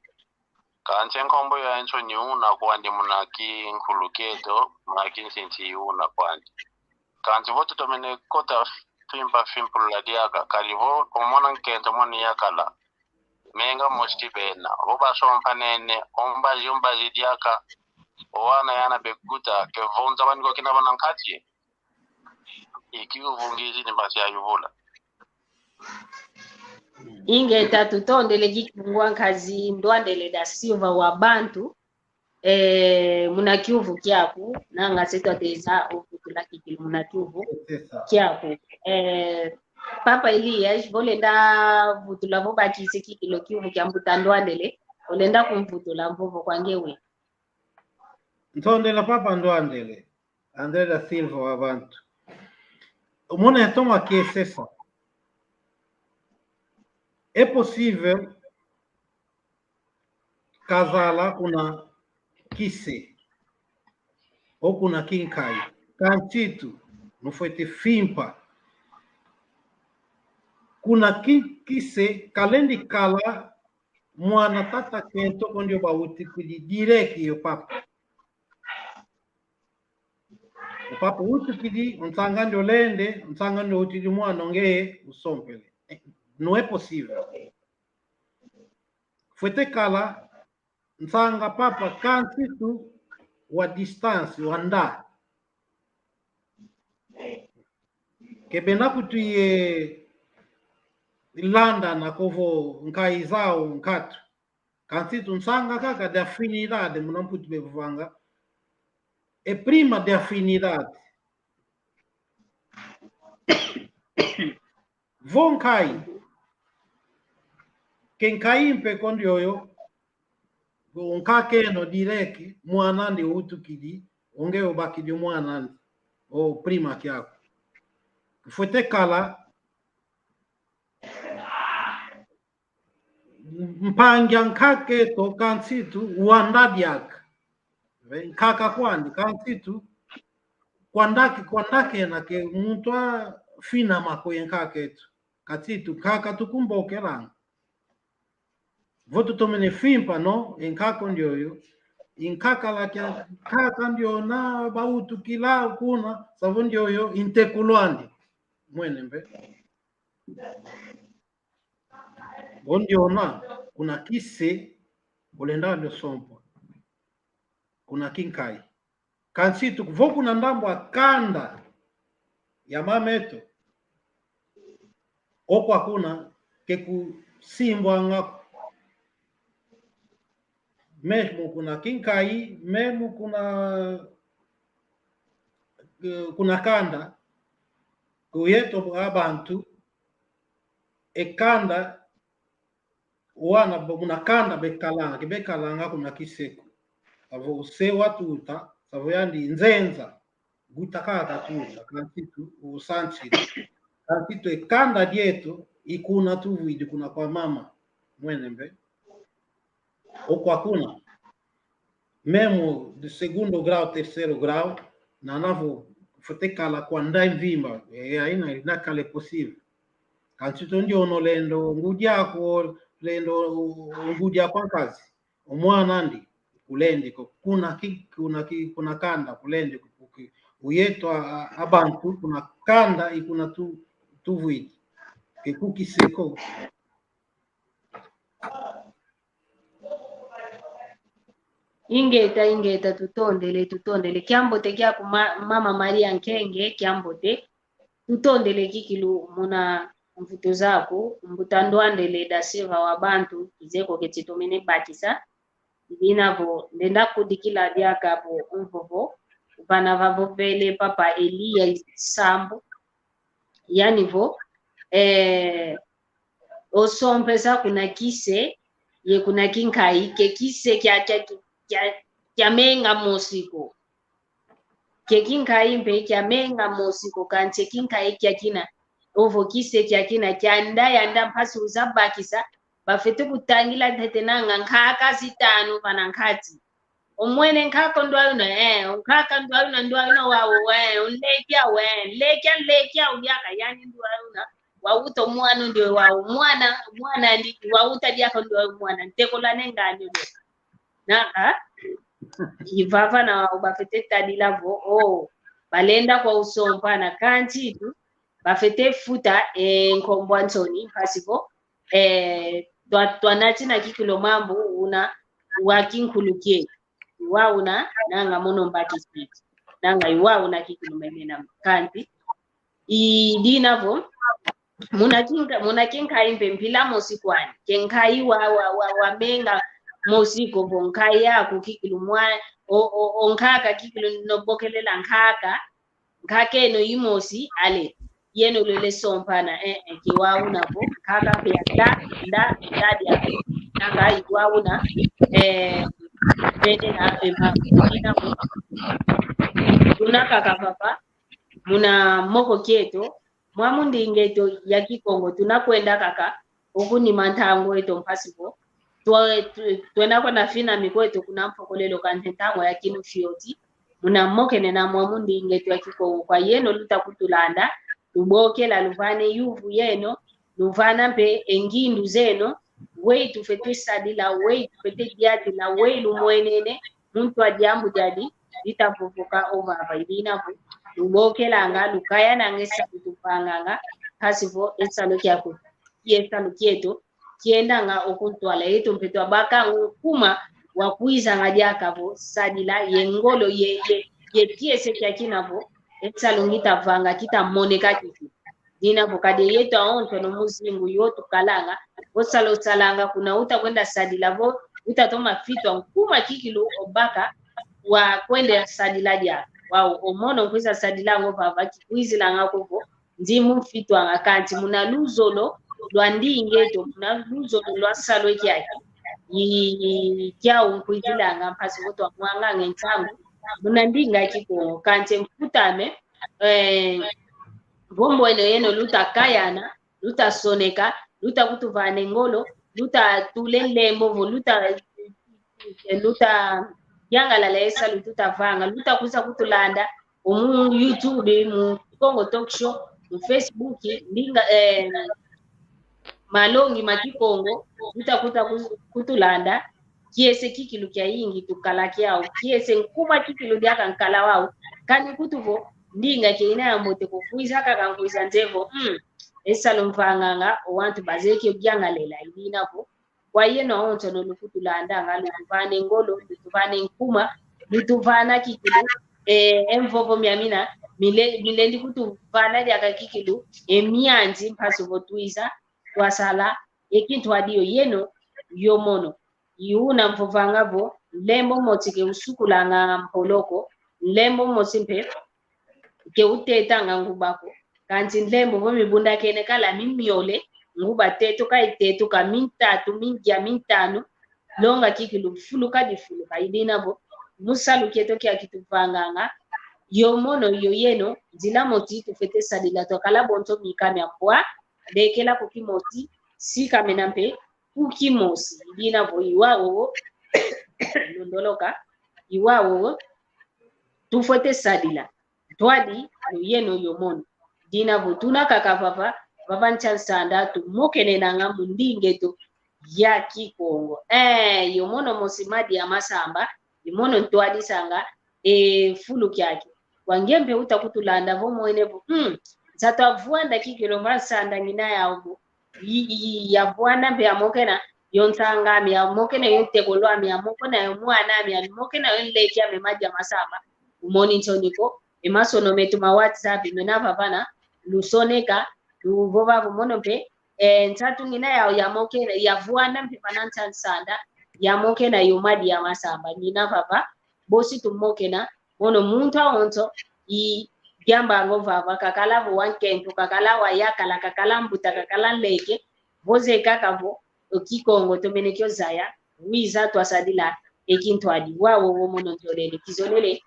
Kansi e nkombo ya nsoni una kwandi muna kinkulu kieto, muna kinsinsi una kwandi. Kansi vo tutomene kota fimpa fimpulula diaka, kadi vo o mwana nkento moni yakala. Menga mosi bena, vo basompa nene, o mbazi, o mbazi diaka, o wana yana bekuta, ke vonza bani ko kina bana nkati ye. Iki uvungizi ni mbasi ya yuvula. Ingeta, tutondele kikungwa nkazi Ndwandele da Silva wa Bantu. Eh, muna kiuvu kiaku, nanga se twateza o vutula kikilo muna kiuvu C'est ça. kiaku. Eh, Papa Elias, vo lenda vutula vo bakisi kikilo kiuvu kia mbuta Ndwandele, olenda kumvutula mvovo kwa nge we. Ntondela Papa Ndwandele, André da Silva wa Bantu. Omona ya toma kiesesa. É possível kazala kuna kise, o kuna kinkayi. Kansi tu, nufwete fimpa. Kuna ki-, kise, kalendi kala mwana tata kento ko ndio bawutukidi direct yo papa. O papa wutukidi, o nsanga ndio lende, o nsanga ndio wutidi mwana ngeye usompele. Não é possível. Fwete kala nsanga papa kansi tu wa distance, wa nda. Ke bena kutu ye landana ko vo nkayi zau nkatu. Kansi tu nsanga kaka de afinidade, muna Mputu bevovanga. É prima de afinidade. Vo nkayi. Ke nkayi mpe ko ndioyo. Vo nkakeno direct, mwan'andi utukidi, o nge obakidi mwan'andi. O prima kiaku. Fwete kala Mpangi a nkaka eto, kansi tu wanda diaka. Ve, nkaka kwandi, kansi tu kwandaki, kwandaki ena ke muntu a fina mako ye nkaka eto. Kansi tu nkaka tukumbokelanga. Vo tutomene fimpa, no, e nkaka ndioyo. I nkaka la kia, nkaka ndiona bawutukila kuna, sa vo ndioyo i ntekulu andi. Mwene mpe. Vo ndiona, kuna kise, ulenda dio sompa. Kuna kinkayi. Kansi tu vo kuna ndambu a kanda ya mama eto, o kwa kuna ke kusimbwanga ko. Mesmo kuna kinkayi, mesmo kuna, eh, kuna kanda, ku yeto a bantu, e kanda, wana bo muna kanda bekalanga, ke bekalanga kuna kise ko. Sa vo o se watuta, sa vo yandi nzenza, guta kaka tuta, kansi tu, o sansi. Kansi tu e kanda dieto, i kuna tuvwidi kuna kwa mama. Mwene mpe. O kwa kuna. Mesmo de segundo grau, terceiro grau, nana vo fwete kala kwanda mvimba, e, aina ina kala possível. Kansi tu ndiona lendo ngudi aku, lendo ngudi aku a nkazi, o mwana andi, kulendi ko, kuna ki, kuna ki, kuna kanda, kulendi ko, kuki, o yeto a, a, a bantu, kuna kanda, i kuna tu, tuvwidi. Ke ku kise ko. Ingeta, ingeta, tutondele, tutondele. Kiambote kiaku ma-, mama Maria Nkenge, kiambote. Tutondele kikilu muna mvutu zaku, mbuta Ndwandele da Silva wa bantu, kizeye ko ke ti tomene bakisa. I dina vo, ndenda kudikila diaka vo, mvovo, vana vavovele papa Elia Sambu. Yani vo, eh, o sompesa kuna kise, ye kuna kinkayi, ke kise kia, kia, kia, kia menga mosi ko. Ke kinkayi mpe kia menga mosi ko, kansi e kinkayi kiakina, ovo kise kiakina, kia nda ya nda mpasi wiza bakisa, bafwete kutangila ntete nanga nkaka zitanu vana nkati. O mwene nkaka ndwa una, eh, o nkaka ndwa una, ndwa una wau, eh, o nleke au, eh, nleke, nleke au diaka, yani ndwa una. Wawuta o mwana ndioyo wau, mwana, mwana ndi, wawuta diaka ndwa mwana, ntekolo ane ngani ndioyo. Na, ah? I vava na wau bafwete tadila vo, oh, balenda kwa usompana, kansi tu, bafwete futa, eh, nkombo a nsoni, mpasi vo, eh, twa, twanatina kikilu mambu una wa kinkulu kieto. I wau una, nanga mono mbakisi. Nanga i wau una kikilu mene na kansi. I dina vo, muna kinka-, muna kinkayi mpe mpila mosi kwani. Ke nkayi wa, wa, wa, wa menga mosi ko vo nkayi aku kikilu mwa, o, o, o nkaka kikilu no bokelela nkaka, nkaka eno i mosi, ale. Yeno lwele sompana, eh, eh, ke wau una vo, nkaka mpe ya nda, nda, nda dia. Nanga i wau una, eh, mene na, eh, ma, ina vo. Tuna kaka papa, muna moko kieto, mwa mu ndinga eto ya Kikongo, tuna kwenda kaka, oku nima ntangu eto mpasi vo. Twa-, tu-, twenda kwenda fina miko eto kuna mpokolelo kansi ntangu ya kinu fioti. Muna mokene na mwa mu ndinga eto ya Kikongo kwa yeno luta kutulanda, lubokela luvana e yuvu yeno, luvana mpe e ngindu zeno, weyi tufwete sadila, weyi tufwete diatila, weyi lumwenene, muntu a diambu diadi, dita vovoka o vava. I dina vo, lubokelanga, lukayananga e salu tuvanganga, mpasi vo e salu kiaku, ye salu kieto, kiendanga oku ntwala. Yeto mpe twabakanga o kuma wa kwizanga diaka vo sadila ye ngolo ye, ye, ye kiese kiakina vo e salu ngita vanga kita moneka kiki. Dina vo kadi yeto awonsono mu zingu yo tukalanga, o salu salanga kuna uta kwenda sadila vo, uta toma fitwa nkuma kikilu obaka wa kwenda sadila diaka. Wau, o mono nkwiza sadilanga o vava, kikwizilanga ko vo, nzimbu mfitwanga, kansi muna luzolo lwa ndinga eto, muna luzolo lwa salu kiaki, i, i, kiau nkwizilanga, mpasi vo twamwanganga e nsangu muna ndinga Kikongo. Kansi mfuta ame, eh, vo mbwene yeno luta kayana, luta soneka, luta kutuvana e ngolo, luta tule nlembo vo, luta, luta yangalala e salu tuta vanga, luta kwiza kutulanda, o mu YouTube, mu Kongo Talk Show, mu Facebook, ndinga, eh, malongi ma Kikongo, luta kuta ku-, kutulanda, kiese kikilu kiayingi tukala kiau, kiese nkuma kikilu diaka nkala wau, kani kutu vo, ndinga ke ina ya mbote ko, kwiza kaka nkwiza nze vo, mm, e salu mvanganga, o wantu bazeye kio yangalala, i dina vo, kwa yeno awonsono lukutulandanga, lutuvana e ngolo, lutuvana e nkuma, lutuvana kikilu, eh, e mvovo miamina, mile-, milendi kutuvana diaka kikilu, e mianzi mpasi vo twiza, twasala, e kintwadi yo yeno, yo mono. I una mvovanga vo, nlembo moti ke usukulanga mpolo ko, nlembo moti mpe ke utetanga nguba ko. Kansi nlembo vo mibundakene kala mimiole, nguba tetuka itetuka, mintatu, mingia, mintanu, longa kikilu fuluka difuluka. I dina vo, mu salu kieto kia kituvanganga, yo mono yo yeno, nzila moti tufwete sadila, twakala bonso mika mia mbwa, lekela ku kimoti, sikamena mpe ku kimosi. I dina vo i wau, londoloka, i wau, tufwete sadila. Ntwadi yo yeno yo mono. Dina vo tuna kaka vava, vava nsi a nsanda, tumokenenanga mu ndinga eto ya Kikongo. Eh, yo mono mosi Madi ya Masamba, i mono ntwadisanga e fulu kiaki. Kwa nge mpe uta kutulanda vo mwene vo, mm, nsatu a vwanda kikilu mva nsanda ngina yau vo, i, i, ya vwanda mpe yamokena yo nsang'ami, yamokena yo ntekolw'ami, yamokena yo mwan'ami, yamokena yo nleke ame Madi ya Masamba. Umoni nsoni ko, e masono meto ma WhatsApp mena vavana, lusoneka, luvova vo mono mpe, eh, nsatu ngina yau yamokena, ya vwanda mpe vana nsi a nsanda, yamokena yo Madi ya Masamba, ngina vava, bosi tumokena, mono muntu awonso, i diambu ango vava, kakala vo wa nkento, kakala wa yakala, kakala mbuta, kakala nleke, vo zeye kaka vo, o Kikongo tomene kio zaya, wiza twasadila e kintwadi. Wau wo mono nzolele, kizolele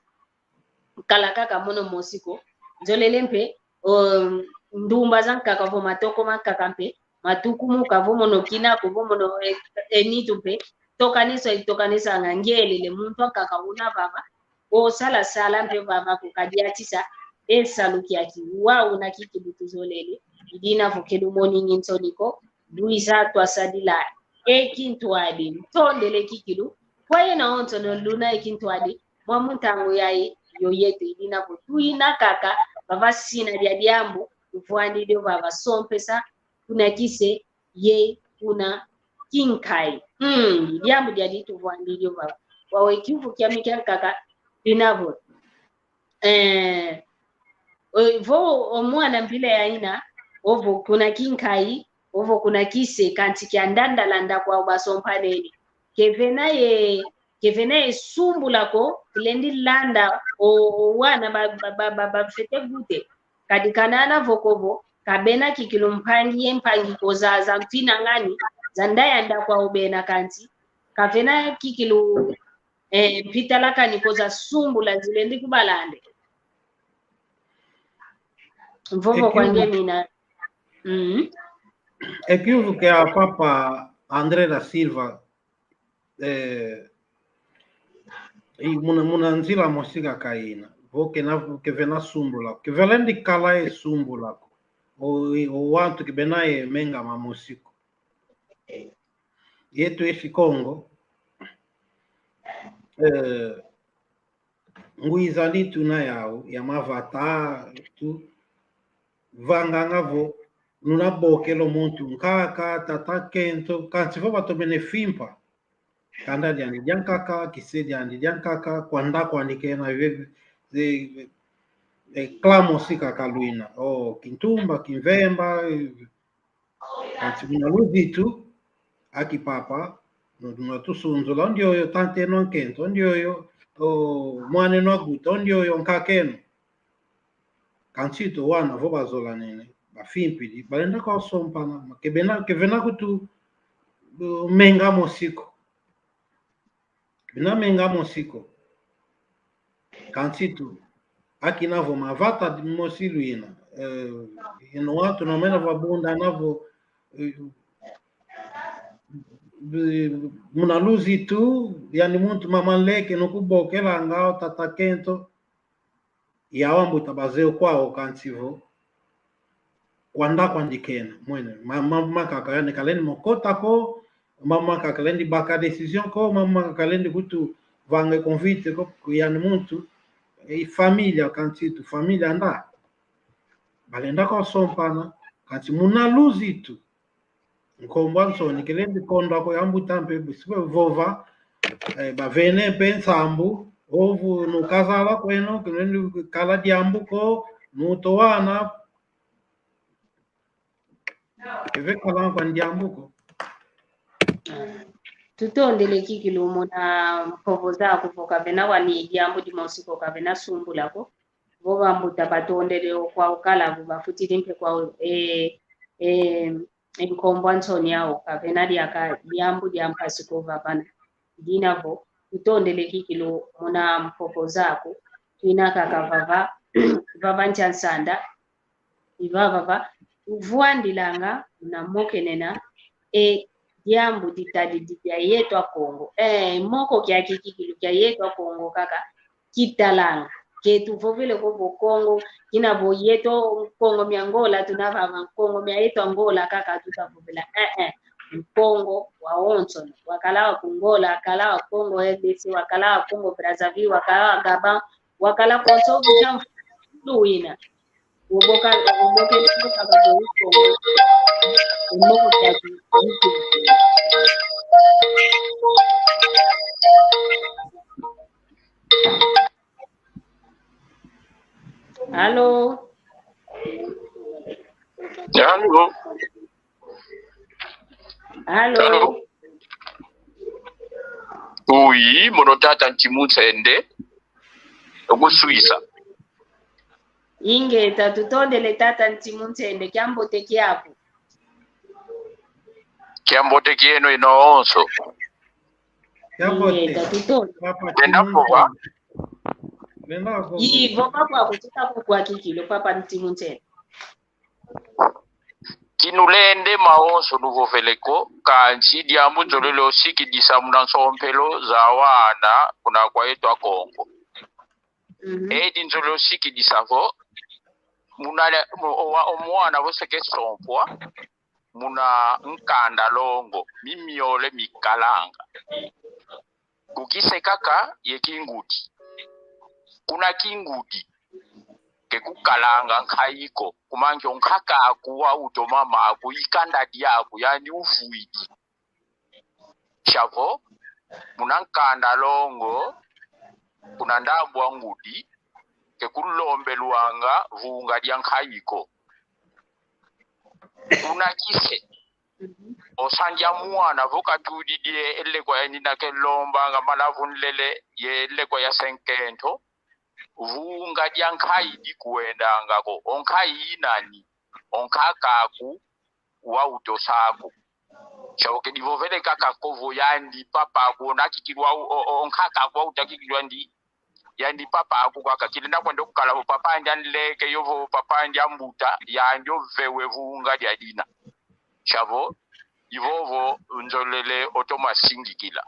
kala kaka mono mosi ko, nzolele mpe, um, ndumba zankaka vo matoko mankaka mpe matukumuka, vo mono kina ko, vo mono, eh, e nitu mpe, tokaniso itokanisanga ngielele, muntu ankaka una vava, o sala sala mpe vava ko, kadiatisa e salu kiaki. Wau una kikilu tuzolele, i dina vo ke lumoningi nsoni ko, lwiza twasadila e kintwadi. Ntondele kikilu kwa yeno awonsono luna e kintwadi, mwa mu ntangu yayi yo yeto, i dina vo tuyina kaka vava sina dia diambu tuvwandi dio vava, sompesa kuna kise ye kuna kinkayi. Mm, diambu diadi tuvwandi dio vava. Wau e kiuvu kiami kiankaka, dina vo, eh, o, vo o mwana mpila yayina, ovo kuna kinkayi, ovo kuna kise, kansi kiandandalanda kwau basompanene. Ke vena ye, ke vena ye sumbula ko, kilendi landa o, o wana ba, ba, ba, ba, bafwete guta. Kadi kana ana vo ko vo, ka bena kikilu mpangi ye mpangi ko za, za mfinangani, za nda ya nda kwau bena, kansi ka vena kikilu, eh, mpitalakani ko za sumbula zilendi kubalanda. Mvovo kwa nge mina. Mhm. E kiuvu kia Papa André da Silva, eh, i muna, muna nzila mosi kaka ina. Vo kena, ke vena sumbula. Ke velendi kala ye sumbula ko. O, o wantu ke bena ye menga mamosi ko. Yeto esi Kongo, eh, ngwizani tuna yau, ya mavata, tuvanganga vo, nuna bokela o muntu, nkaka, tata, nkento, kansi vo batomene fimpa kanda diandi diankaka, kise diandi diankaka, kwa nda kwandi kena, ve-, ve-, ve-, e clan mosi kaka luina. O Kintumba, Kimvemba, e, kansi muna luzitu, aki papa, no, no tusunzula, ndioyo tanteno a nkento, ndioyo, o mwaneno a guta, ndioyo nkakeno. Kansi tu wana vo bazolanene, bafimpidi, balenda kwa sompana, ma ke bena, ke vena kutu, uh, menga mosi ko. Ke bena menga mosi ko. Kansi tu, akina vo mavata mosi luina. Eh, ino wantu no mena vabundana vo, eh, bi-, muna luzitu, yandi muntu mama nleke no kubokelanga, o tata kento, yau ambuta bazeye kwau, kansi vo kwanda kwandi kena, mwene, ma-, mambu mankaka yandi kalendi mo kota ko, mambu mankaka kalendi baka décision ko, mambu mankaka kalendi kutu vanga convite ko, yandi muntu, e família, kansi tu família nda. Balenda ko sompana, kansi muna luzitu, nkombo a nsoni kelendi kondwa ko, yau ambuta mpe bisi bavova, eh, bavene mpe nsambu, ovo nukazala kweno, kelendi kala diambu ko, nutowana, keve kala kwa diambu ko. Tutondele kikilu muna mpovo zaku vo ka vena wani diambu dimosi ko ka vena sumbula ko. Vo bambuta batondele o kwau kala vo bafutidi mpe kwau, e, e, e nkombo a nsoni yau, ka vena diaka diambu dia mpasi ko vavana. Dina vo tutondele kikilu muna mpovo zaku, twina kaka vava, vava ntia nsanda, i vava va tuvwandilanga muna mokenena e diambu ditadidi dia yeto a Kongo. Eh, moko kiaki kikilu kia yeto a Kongo kaka kitalanga. Ke tuvovele ko vo Kongo, kina vo yeto Kongo mia Angola, tuna vava Kongo mia yeto Angola kaka tuta vovela. Eh, eh. Kongo wawonso, wakala wa ku Angola, wakala wa Kongo R D C, wakala wa Kongo Brazzaville, wakala wa Gabon, wakala konso vija mfulu wina. Uboka, uboke, uboka ba ko uko. Umoko tatu. Allô? Allô? Allô? Allô? Oui, mono tata Ntimu Nsende. Oku Suisse. Ingeta, tutondele tata Ntimu Nsende, kiambote kiaku. Kiambote kieno yeno awonso. Kiambote. Ingeta, tutondele. Papa Lenda Ntimu vova. Nsende. Lenda vova. Ivo papa kutuka kukwa kikilu, papa Ntimu Nsende. Kinulende mawonso nuvovele ko, kansi diambu nzolele o sikidisa muna nsompelo za wana kuna kwa yeto a Kongo. Mhm. Edi nzolele o sikidisa vo, muna le-, mu-, o wa-, o mwana vo se ke sompwa muna nkanda longo, mi miole mikalanga. Kukise kaka ye kingudi. Kuna kingudi ke kukalanga nkayi ko, kuma nki o nkaka aku wawuta o mama aku, i kanda diaku, yandi uvwidi. Sia vo, muna nkanda longo, kuna ndambu a ngudi, ke kulombelwanga vunga dia nkayi ko. Kuna kise, o sa ndia mwana vo katudidi e lekwa yandi na ke lombanga malavu nlele ye lekwa ya senkento, vunga dia nkayi dikwendanga ko. O nkayi i nani? O nkaka aku wawuta o sa aku. Sia vo ke divovele kaka ko vo yandi papa aku, o na kikilwa, o, o, o nkaka aku wawuta kikilwa ndi, yandi papa aku kaka. Kilenda kwenda kukala vo papa andi a nleke, yo vo papa andi a mbuta, yandi ovewa e vunga dia dina. Sia vo, ivovo nzolele o toma singikila.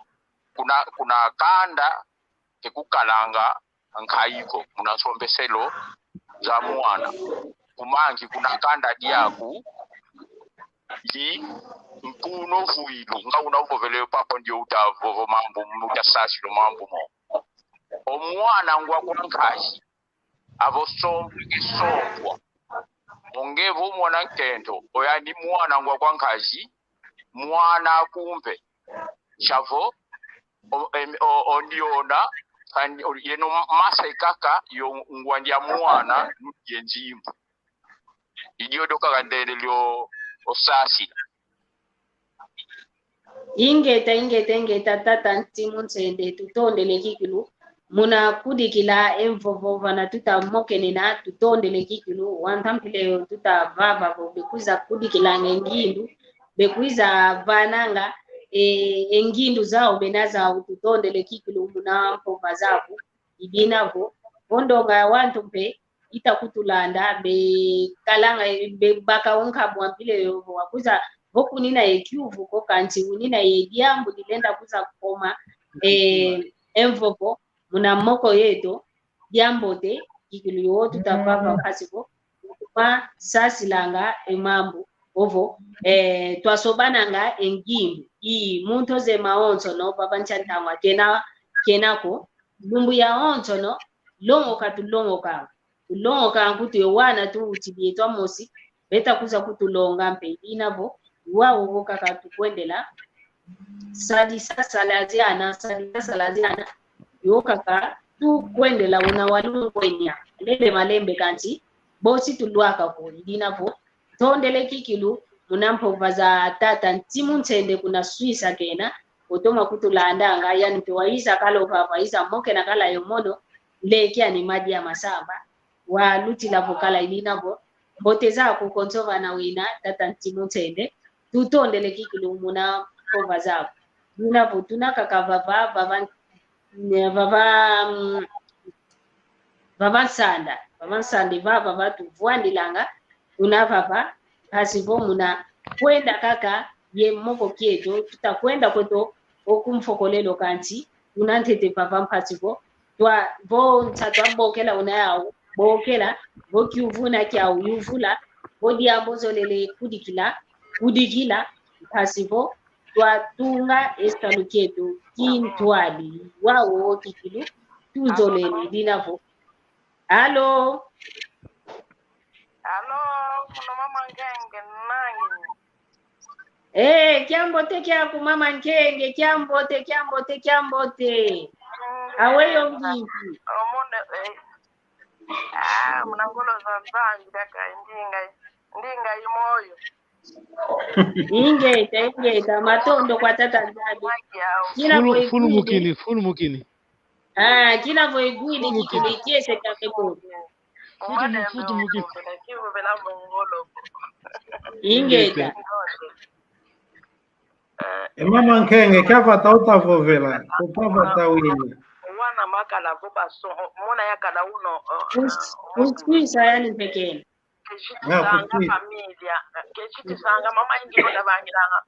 Kuna, kuna kanda ke kukalanga nkayi ko, muna nsompeselo za mwana. Kuma nki? Kuna kanda diaku, i nkunu vwilu, nga una uvovele papa ndio uta vovo mambu, uta sasila o mambu mo. O mwana ngwa kwa nkazi, avo sompwa ke sompwa. O nge vo mwana nkento, o yandi mwana ngwa kwa nkazi, mwana aku mpe. Sia vo, o, em, o, o ndiona, kandi, o, yeno mase kaka, yo ngwa ndia mwana, nudi ye nzimbu. I diodio kaka ndendele o, o sasila. Ingeta, ingeta, ingeta, tata Ntimu Nsende, tutondele kikilu. Muna kudikila e mvovo vana tuta mokenena, tutondele kikilu. Wanta mpila yo tuta vava vo bekwiza kudikilanga e ngindu, bekwiza vananga e, e ngindu zau bena zau, tutondele kikilu muna mpova zaku. I dina vo, vo ndonga ya wantu mpe ita kutulanda, bekalanga, bebaka o nkabu a mpila yo vo wakwiza vo kunina ye kiuvu ko, kansi unina ye diambu dilenda kwiza kukoma, eh, e mvovo muna moko yeto. Diambote, kikilu yo tuta vava mpasi vo, kuma sasilanga e mambu, ovo, eh, twasobananga e ngimbu. I muntu zeye mawonsono, vava nsi a ntangwa kena, kena ko, lumbu yawonsono, longoka tulongoka. Tulongoka nkutu ye wana tuwutidi yeto amosi, beta kwiza kutulonga mpe, i dina vo, wau vo kaka tukwendela, sadisa salaziana, sadisa salaziana, yo kaka tukwendela una walungwenia, lembe malembe kansi, bosi tulwaka ko, i dina vo, tondele kikilu, muna mpova za tata Ntimu Nsende kuna Suisse kena, otoma kutulandanga, yandi mpe wayiza kala vava, wayiza mokena kala yo mono, nleke ani Madia Masamba, walutila vo kala, i dina vo, mbote zaku konso vana wina, tata Ntimu Nsende, tutondele kikilu muna mpova zaku. I dina vo tuna kaka vava, vava, vava, mm, vava nsanda, vava nsanda, vava, vava tuvwandilanga, tuna vava, mpasi vo muna kwenda kaka ye moko kieto, tuta kwenda kweto oku mfokolelo kansi, tuna ntete vava mpasi vo, twa, vo nsa twabokela una yau, bokela, vo kiuvu una kiau yuvula, vo diambu ozolele kudikila, kudikila, mpasi vo, twatunga e salu kieto kintwadi, wau kikilu, tuzolele, i dina vo. Allô? Allô, mono mama Nkenge, nani? Eh, kiambote kiaku mama Nkenge, kiambote, kiambote, kiambote. Mm, aweyi o ngingi? Omone, eh. Ah, muna ngolo za Nzambi kaka, ndinga, ndinga i moyo. Ingeta, ingeta, matondo kwa Tata Nzambi. Kina fulu, vo fulu igwidi. Mukini, fulu mukini. Ah, kina vo igwidi, fulu mukini, kikili kiese kya meko. Futu mu-, futu mukini. Ingeta. E mama Nkenge, kia vata uta vovela, uta vata wina. Wana makala vo baso-, mona yakala uno, eh, us-, eh, usisa yani mpekeni. Keti sanga família, keti sanga mama ingi ko davangilanga.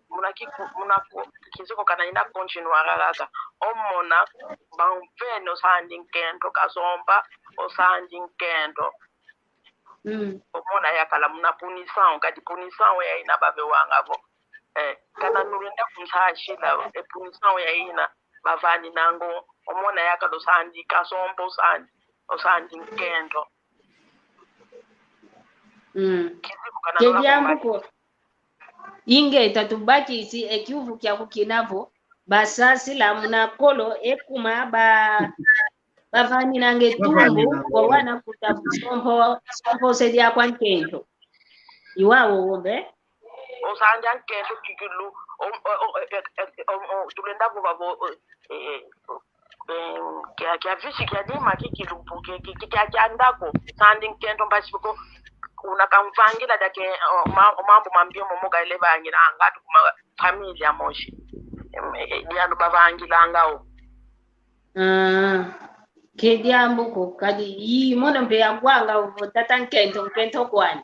Muna ki-, muna ko, kizi ko kana ina continuar kaka. Omona, bamvene osandi nkento, kasompa, osandi nkento. Mm. Omona yakala muna punição, kadi punição ya ina bavewanga vo. Eh, kana nulenda kunsasila, e punição ya ina, bavaninanga o, omona yakala osandi, kasompa osandi, osandi nkento. Mm. Kizi ko kana ke nuna diambu kumbali ko. Ingeta tubakisi e kiuvu kiaku kina vo, basasila muna kolo e kuma ba, bavaninanga e tumbu, bavaninanga, kwa wana kuta sompo, sompo se dia kwa nkento. I wau wo mpe? Osandi a nkento kikilu, o, o, o, e, e, e, o, o, tulenda vova vo, o, e, e, o, e, kia, kia visi kia dima kikilu, mpo kia, kia, kia, kia ndako, sandi nkento mpasi ko, kuna kamvangila dia ke, o, ma-, o mambu mambi momo kayele vangilanga, atu kuma família mosi. Em, e, e, dianu bavangilanga o. Ah, ke diambu ko, kadi i mono mpe yawanga vo tata nkento, nkento kwani.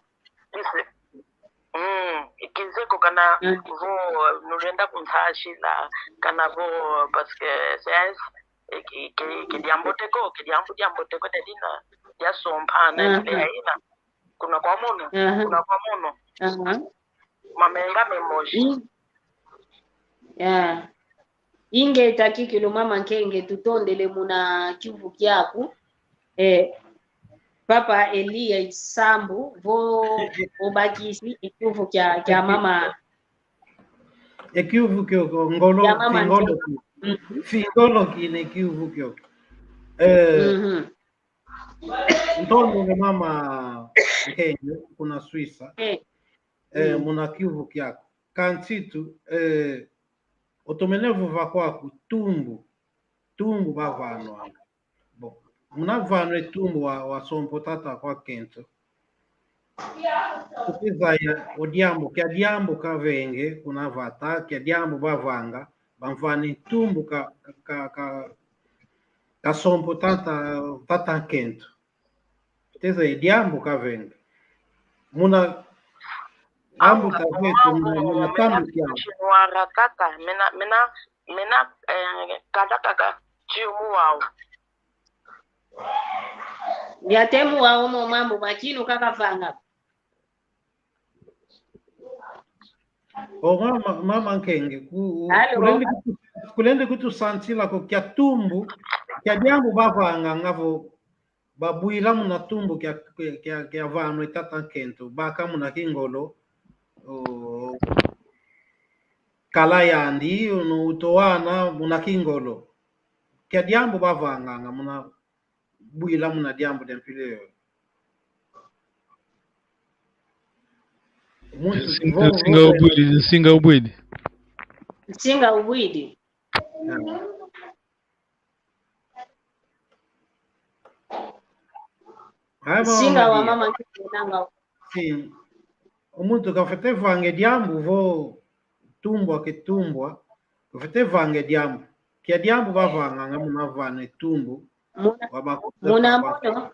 Mm, kizi ko kana vo, eh, nulenda kunsasila, kana vo, parce que c'est un, eh, ke, ke, ke diambote ko, ke diambu, diambote ko, dia dina, dia sompana, kile ya ina. Kuna kwa mono, kuna kwa mono. Mamenga me mosi. I-, ya. Ingeta kikilu mama Nkenge, tutondele muna kiuvu kiaku. Eh, Papa Elia Sambu, vo obakisi e kiuvu kia, kia mama. E kiuvu kio ko ngolo, kia mama fingolo Nkenge. Ki-, mhm, fingolo kina e kiuvu kio. Eh, mhm, ntondele mama Nkenge, kuna Suisse. Eh. Eh, mm, muna kiuvu kiaku. Kansi tu, eh, otomene vova kwaku tumbu, tumbu bavanwanga. Bon, muna vanwa e tumbu wa, wa sompo tata kwa nkento. Tukizaya o diambu, kia diambu kavenge kuna vata, kia diambu bavanga, bamvana e tumbu ka, ka, ka, ka sompo tata, tata nkento. Teza e diambu kavenge. Muna, Ambu, ambu ka vetu, muna, muna tambu kia. Chinois kaka, mena, mena, mena, eh, kanda kaka, chiumu wau. Yatemu wau mo mambu makinu kaka vanga. O mama, mama Nkenge, ku-, allô? Kulendi kutu-, kulendi kutusansila ko kia tumbu, kia diambu bavanganga vo babwila muna tumbu kia, kia, kia, kia vana e tata nkento, baka muna kingolo, o, kala yandi, ono utowana muna kingolo. Kia diambu bavanganga muna bwila muna diambu dia mpila yoyo. Muntu nsinga, vo-, nsinga vo-, ubwidi, nsinga ubwidi. Nsinga ubwidi. Ah. Nsinga wa mama Nkenge nanga. Sim. O muntu kafwete vanga e diambu vo tumbwa ke tumbwa, kafwete vanga e diambu. Kia diambu bavanganga muna vana e tumbu. Muna, wa bakuta muna mono,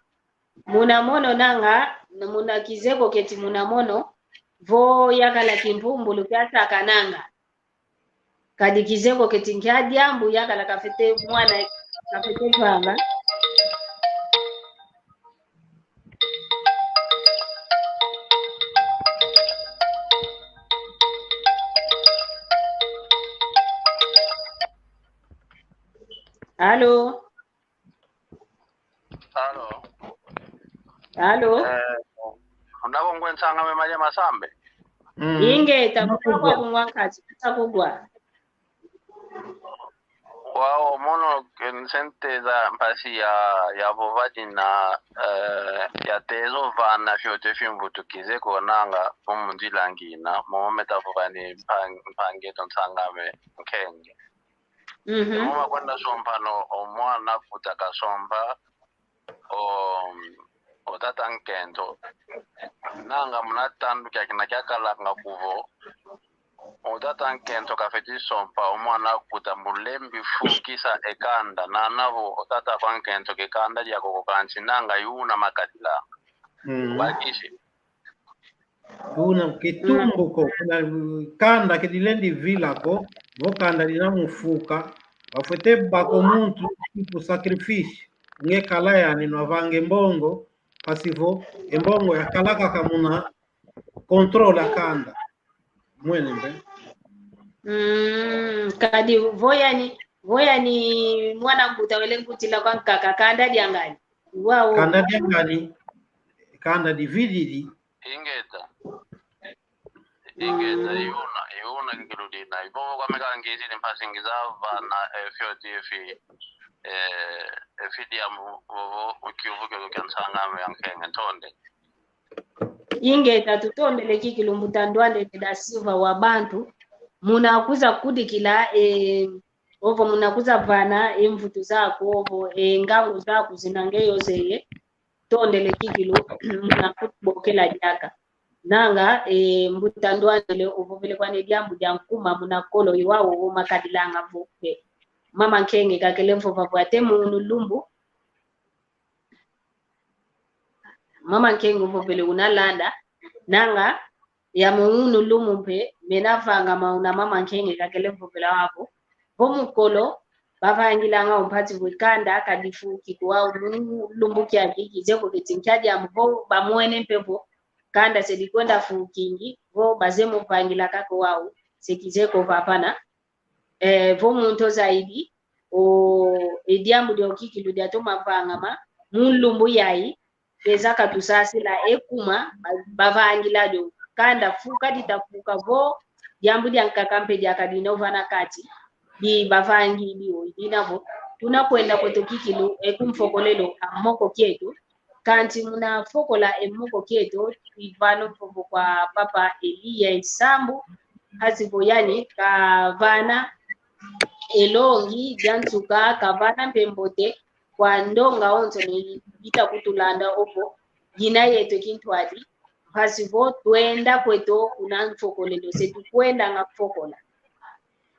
muna mono nanga, muna kizeye ko keti muna mono, vo yakala kimpumbulu kia sakananga. Kadi kizeye ko keti nkia diambu yakala kafwete mwana, kafwete vanga. Allô? Allô? Allô? Eh, undako ngwe nsang'ame Maria Masambe? Mm. Ingeta, kugwa kungwa nkati, kugwa. Wau, mono ke nsenteza mpasi ya, ya vova dina, eh, ya tezo vana fioti fimvutu kizeye ko nanga, omu ndila ngina, momo meta vova ni mpan-, mpangi eto nsang'ame Nkenge. Mhm. E momo makwenda sompa no, o mwana kuta kasompa, o, o tata nkento. Nanga muna tandu kiakina kiakalanga kuvo, o tata nkento kafwete sompa o mwana kuta mulembi fukisa e kanda. Nana vo o tata kwa nkento ke kanda diaku ko, kansi nanga i una makadila. Mm. Bakisi. Una ke tumbu ko, kuna kanda ke dilendi vila ko, vo kanda dina mu fuka, bafwete baka o muntu, tipo sacrifício, nge kala yani, no avanga e mbongo, mpasi vo e mbongo yakala kaka muna contrôle a kanda. Mwene mpe. Mm, kadi vo yani, vo yani mwana mbuta wele nkutila kwa nkaka, kanda dia ngani? Wau. Kanda dia ngani? Kanda divididi. Ingeta. Ingeta, mm, i una, i una kikilu dina. I vovo kwame ka ngizidi mpasi ngiza vana, eh, fioti fi, eh, eh, fi diambu, vovo, o kiuvu kio kia nsang'ame ya Nkenge, ntonde. Ingeta, tutondele kikilu mbuta Ndwandele da Silva wa bantu. Muna kwiza kudikila, eh, ovo muna kwiza vana e mvutu zaku, ovo e ngangu zaku zina nge yo zeye, tondele kikilu, muna kutubokela diaka. Nanga, e, mbuta Ndwandele ovovele kwani diambu dia nkuma muna kolo i wau o makadilanga vo, e, mama Nkenge kakele vova vo ate mu unu lumbu. Mama Nkenge ovovele una landa, nanga, ya mu unu lumbu mpe, mena vangama una mama Nkenge kakele vovela wau vo. Vo mu kolo, bavangilanga o mpati vo e kanda ka difuki ko, wau mu lumbu kiaki, kizeye ko keti nkia diambu vo, bamwene mpe vo, kanda se dikwenda fukingi, vo bazeye mu vangila kaka wau, se kizeye ko vavana. Eh, vo muntu zaidi, o, e diambu dio kikilu diatoma vangama, mu lumbu yayi, peza katusasila e kuma, ba-, bavangila dio. Kanda fuka ditafuka vo, diambu diankaka mpe diaka dina vana kati, di bavangidi o, dina vo. Tuna kwenda kweto kikilu, e ku mfokolelo a moko kieto, kansi muna fokola e moko kieto, ivana mvovo kwa Papa Elia Isambu, mpasi vo yani kavana e longi dia nsuka, kavana mpe mbote kwa ndonga onso ni bita kutulanda ovo, yina yeto kintwadi, mpasi vo twenda kweto kuna mfokolelo, se tukwendanga fokola.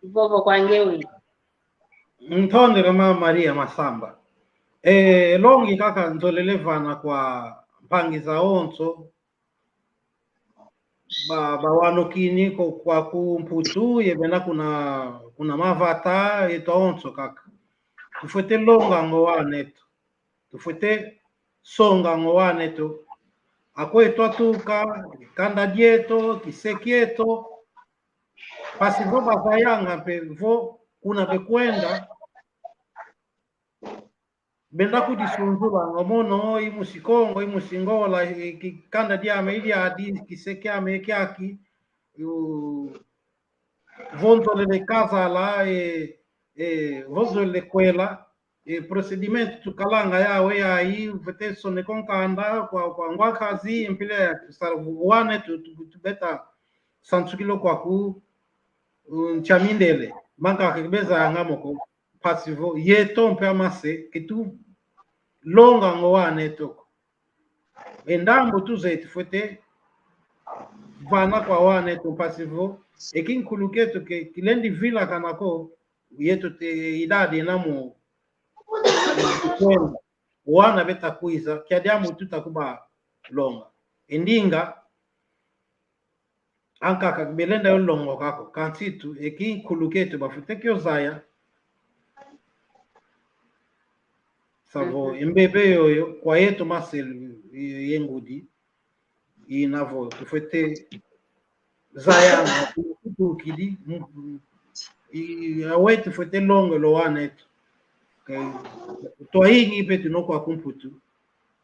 Vovo kwa nge wina. Ntondele mama Maria Masamba. E, longi kaka nzolele vana kwa mpangi zawonso. ba, ba wanokini ko kwaku Mputu, ye bena kuna, kuna mavata, yeto awonso kaka. Tufwete longa ngo wana eto. Tufwete songa ngo wana eto. Ako eto atuka, kanda dieto, kise kieto. Mpasi vo bazayanga mpe vo kuna bekwenda, benda kudisunzula ngo mono, i musi Kongo, i musi Ngola, i ki-, kanda diame i diadi, kise kiame kiaki, u-, vo nzolele kazala, e, e, vo nzolele kwela, e procedimento tukalanga yau yayi, vete soneka o nkanda kwa, kwa ngwa nkazi, mpila ya kusala wana tu, tu, tu beta sansukila kwaku, um, nsi a mindele, mankaka ke bezayanga mo ko, mpasi vo yeto mpe amase ke tulonga ngo wana eto ko. E ndambu tuzeye tufwete vana kwa wana eto, mpasi vo e kinkulu kieto ke kilendi vilakana ko, yeto te idade na mo kwenda. Wana beta kwiza, kia diambu tuta kuba longa. E ndinga, ankaka belenda yo longoka ko, kansi tu, e kinkulu kieto bafwete kio zaya. Savo, mhm, e mbebe yoyo, kwa yeto maselu, ye, ye ngudi, ina vo, tufwete zaya, na kutukidi, m-, m-, i, aweto tufwete longela o wana eto. Ke, twaingi mpe tuna kwaku Mputu.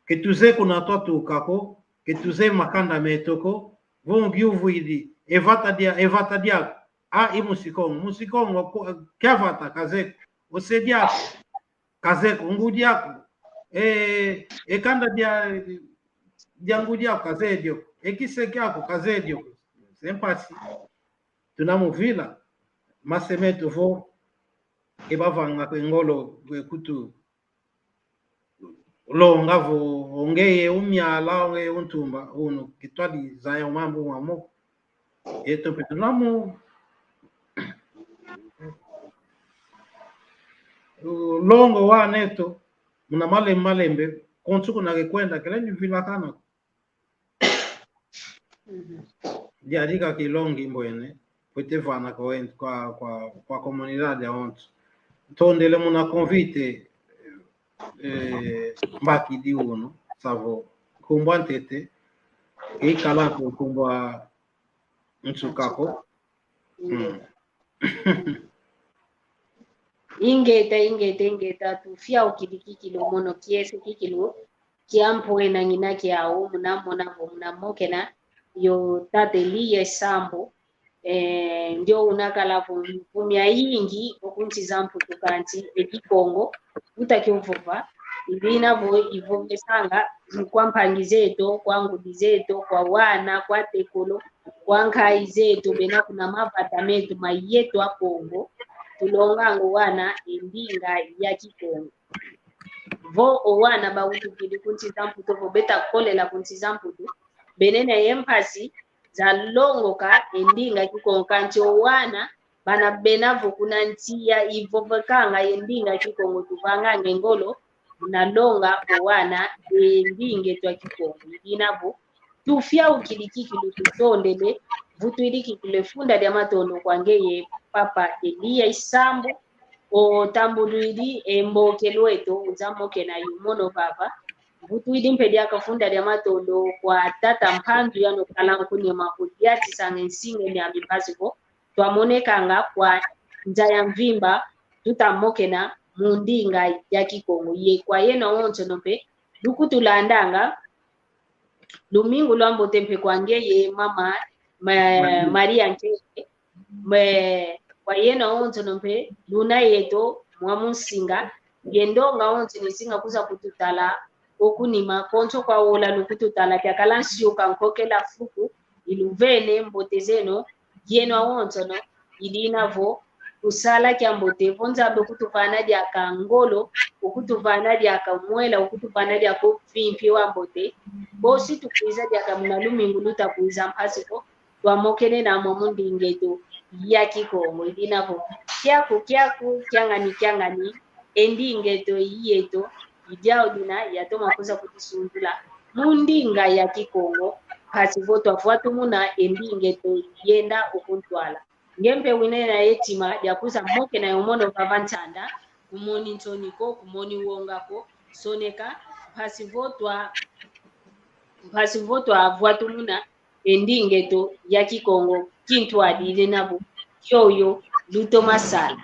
Ke tuzeye kuna twatuka ko, ke tuzeye makanda meto ko, vo ngiuvwidi, e vata dia, e vata diaku. A, i musi Kongo. Musi Kongo, ko-, kia vata kazeye ko. O se diaku kazeye ko. Ngudi aku. E, e kanda dia, dia ngudi aku kazeye dio ko. E kise kiaku kazeye dio ko. Se mpasi. Tuna mu vila. Mase meto vo e bavanga kwe ngolo kwe kutu longa vo o ngeye o miala, o ngeye o ntumba, unu ke twadi zaya o mambu mamo. Yeto mpe tuna mu longa o wana eto, muna malembe malembe, konso kuna kekwenda, kelendi vilakana. Mhm. Diadi kaka kilongi mbwene, fwete vana kwa went-, kwa, kwa, kwa comunidade awonso. Ntondele muna convite, eh, mbakidi unu, savo, nkumbu a ntete, ke ikala ko nkumbu a nsuka ko. Mm. Ingeta, ingeta, ingeta, tufiaukidi kikilu mono kiese kikilu kia mpwena ngina kiau, muna mona vo muna mokena yo tata Eliya Sambu, eh, ndio una kala vo mvumi ayingi o ku nsi za Mputu, kansi e Kikongo uta kio vova, i dina vo ivovesanga kwa mpangi zeto, kwa ngudi zeto, kwa wana, kwa tekolo, kwa nkayi zeto, bena kuna mavata meto ma yeto a Kongo, tulonganga o wana e ndinga ya Kikongo. Vo o wana bawutukidi ku nsi za Mputu, vo beta kolela ku nsi za Mputu, bena ye mpasi za longoka e ndinga Kikongo, kansi o wana bana bena vo kuna nsi ya ivovekanga ye ndinga Kikongo, tuvanganga e ngolo muna longa o wana e ndinga eto a Kikongo. I dina vo tufiaukidi kikilu, tutondele, vutwidi kikilu e funda dia matondo kwa ngeye Papa Eliya Isambu, o tambudwidi e mbokelu eto, uza mokena yo mono vava. Vutwidi mpe diaka funda dia matondo kwa tata Mpanzu, yano kala nkunima kudiatisanga e nsinga miami, mpasi vo twamonekanga kwa nza ya mvimba, tuta mokena mu ndinga ya Kikongo. Ye kwa yeno awonsono mpe, lukutulandanga, lumingu lwa mbote mpe kwa ngeye mama, ma-, Maria. Maria Nkenge. Me, kwa yeno awonsono mpe, luna yeto mwa mu nsinga, ye ndonga awonsono isinga kwiza kututala o kunima, konso kwa wola lukututala, kiakala nsiuka nkokela fuku iluvene, mbote zeno, yeno awonsono, i dina vo kusala kia mbote, vo Nzambi okutuvana diaka ngolo, okutuvana diaka mwela, okutuvana diaka o mvimpi wa mbote, bosi tukwiza diaka muna lumingu luta kwiza, mpasi vo twamokenena mwa mu ndinga eto ya Kikongo. I dina vo kiaku, kiaku, kiangani, kiangani, e ndinga eto i yeto, i diau dina yatoma kwiza kudisundula mu ndinga ya Kikongo, mpasi vo twavwatumuna e ndinga eto yenda oku ntwala. Nge mpe wina na ye tima dia kwiza mokena yo mono vava nsanda, kumoni nsoni ko, kumoni wonga ko, soneka, mpasi vo twa, mpasi vo twavwatumuna e ndinga eto ya Kikongo kintwadi, ile nabo yoyo lutoma sala.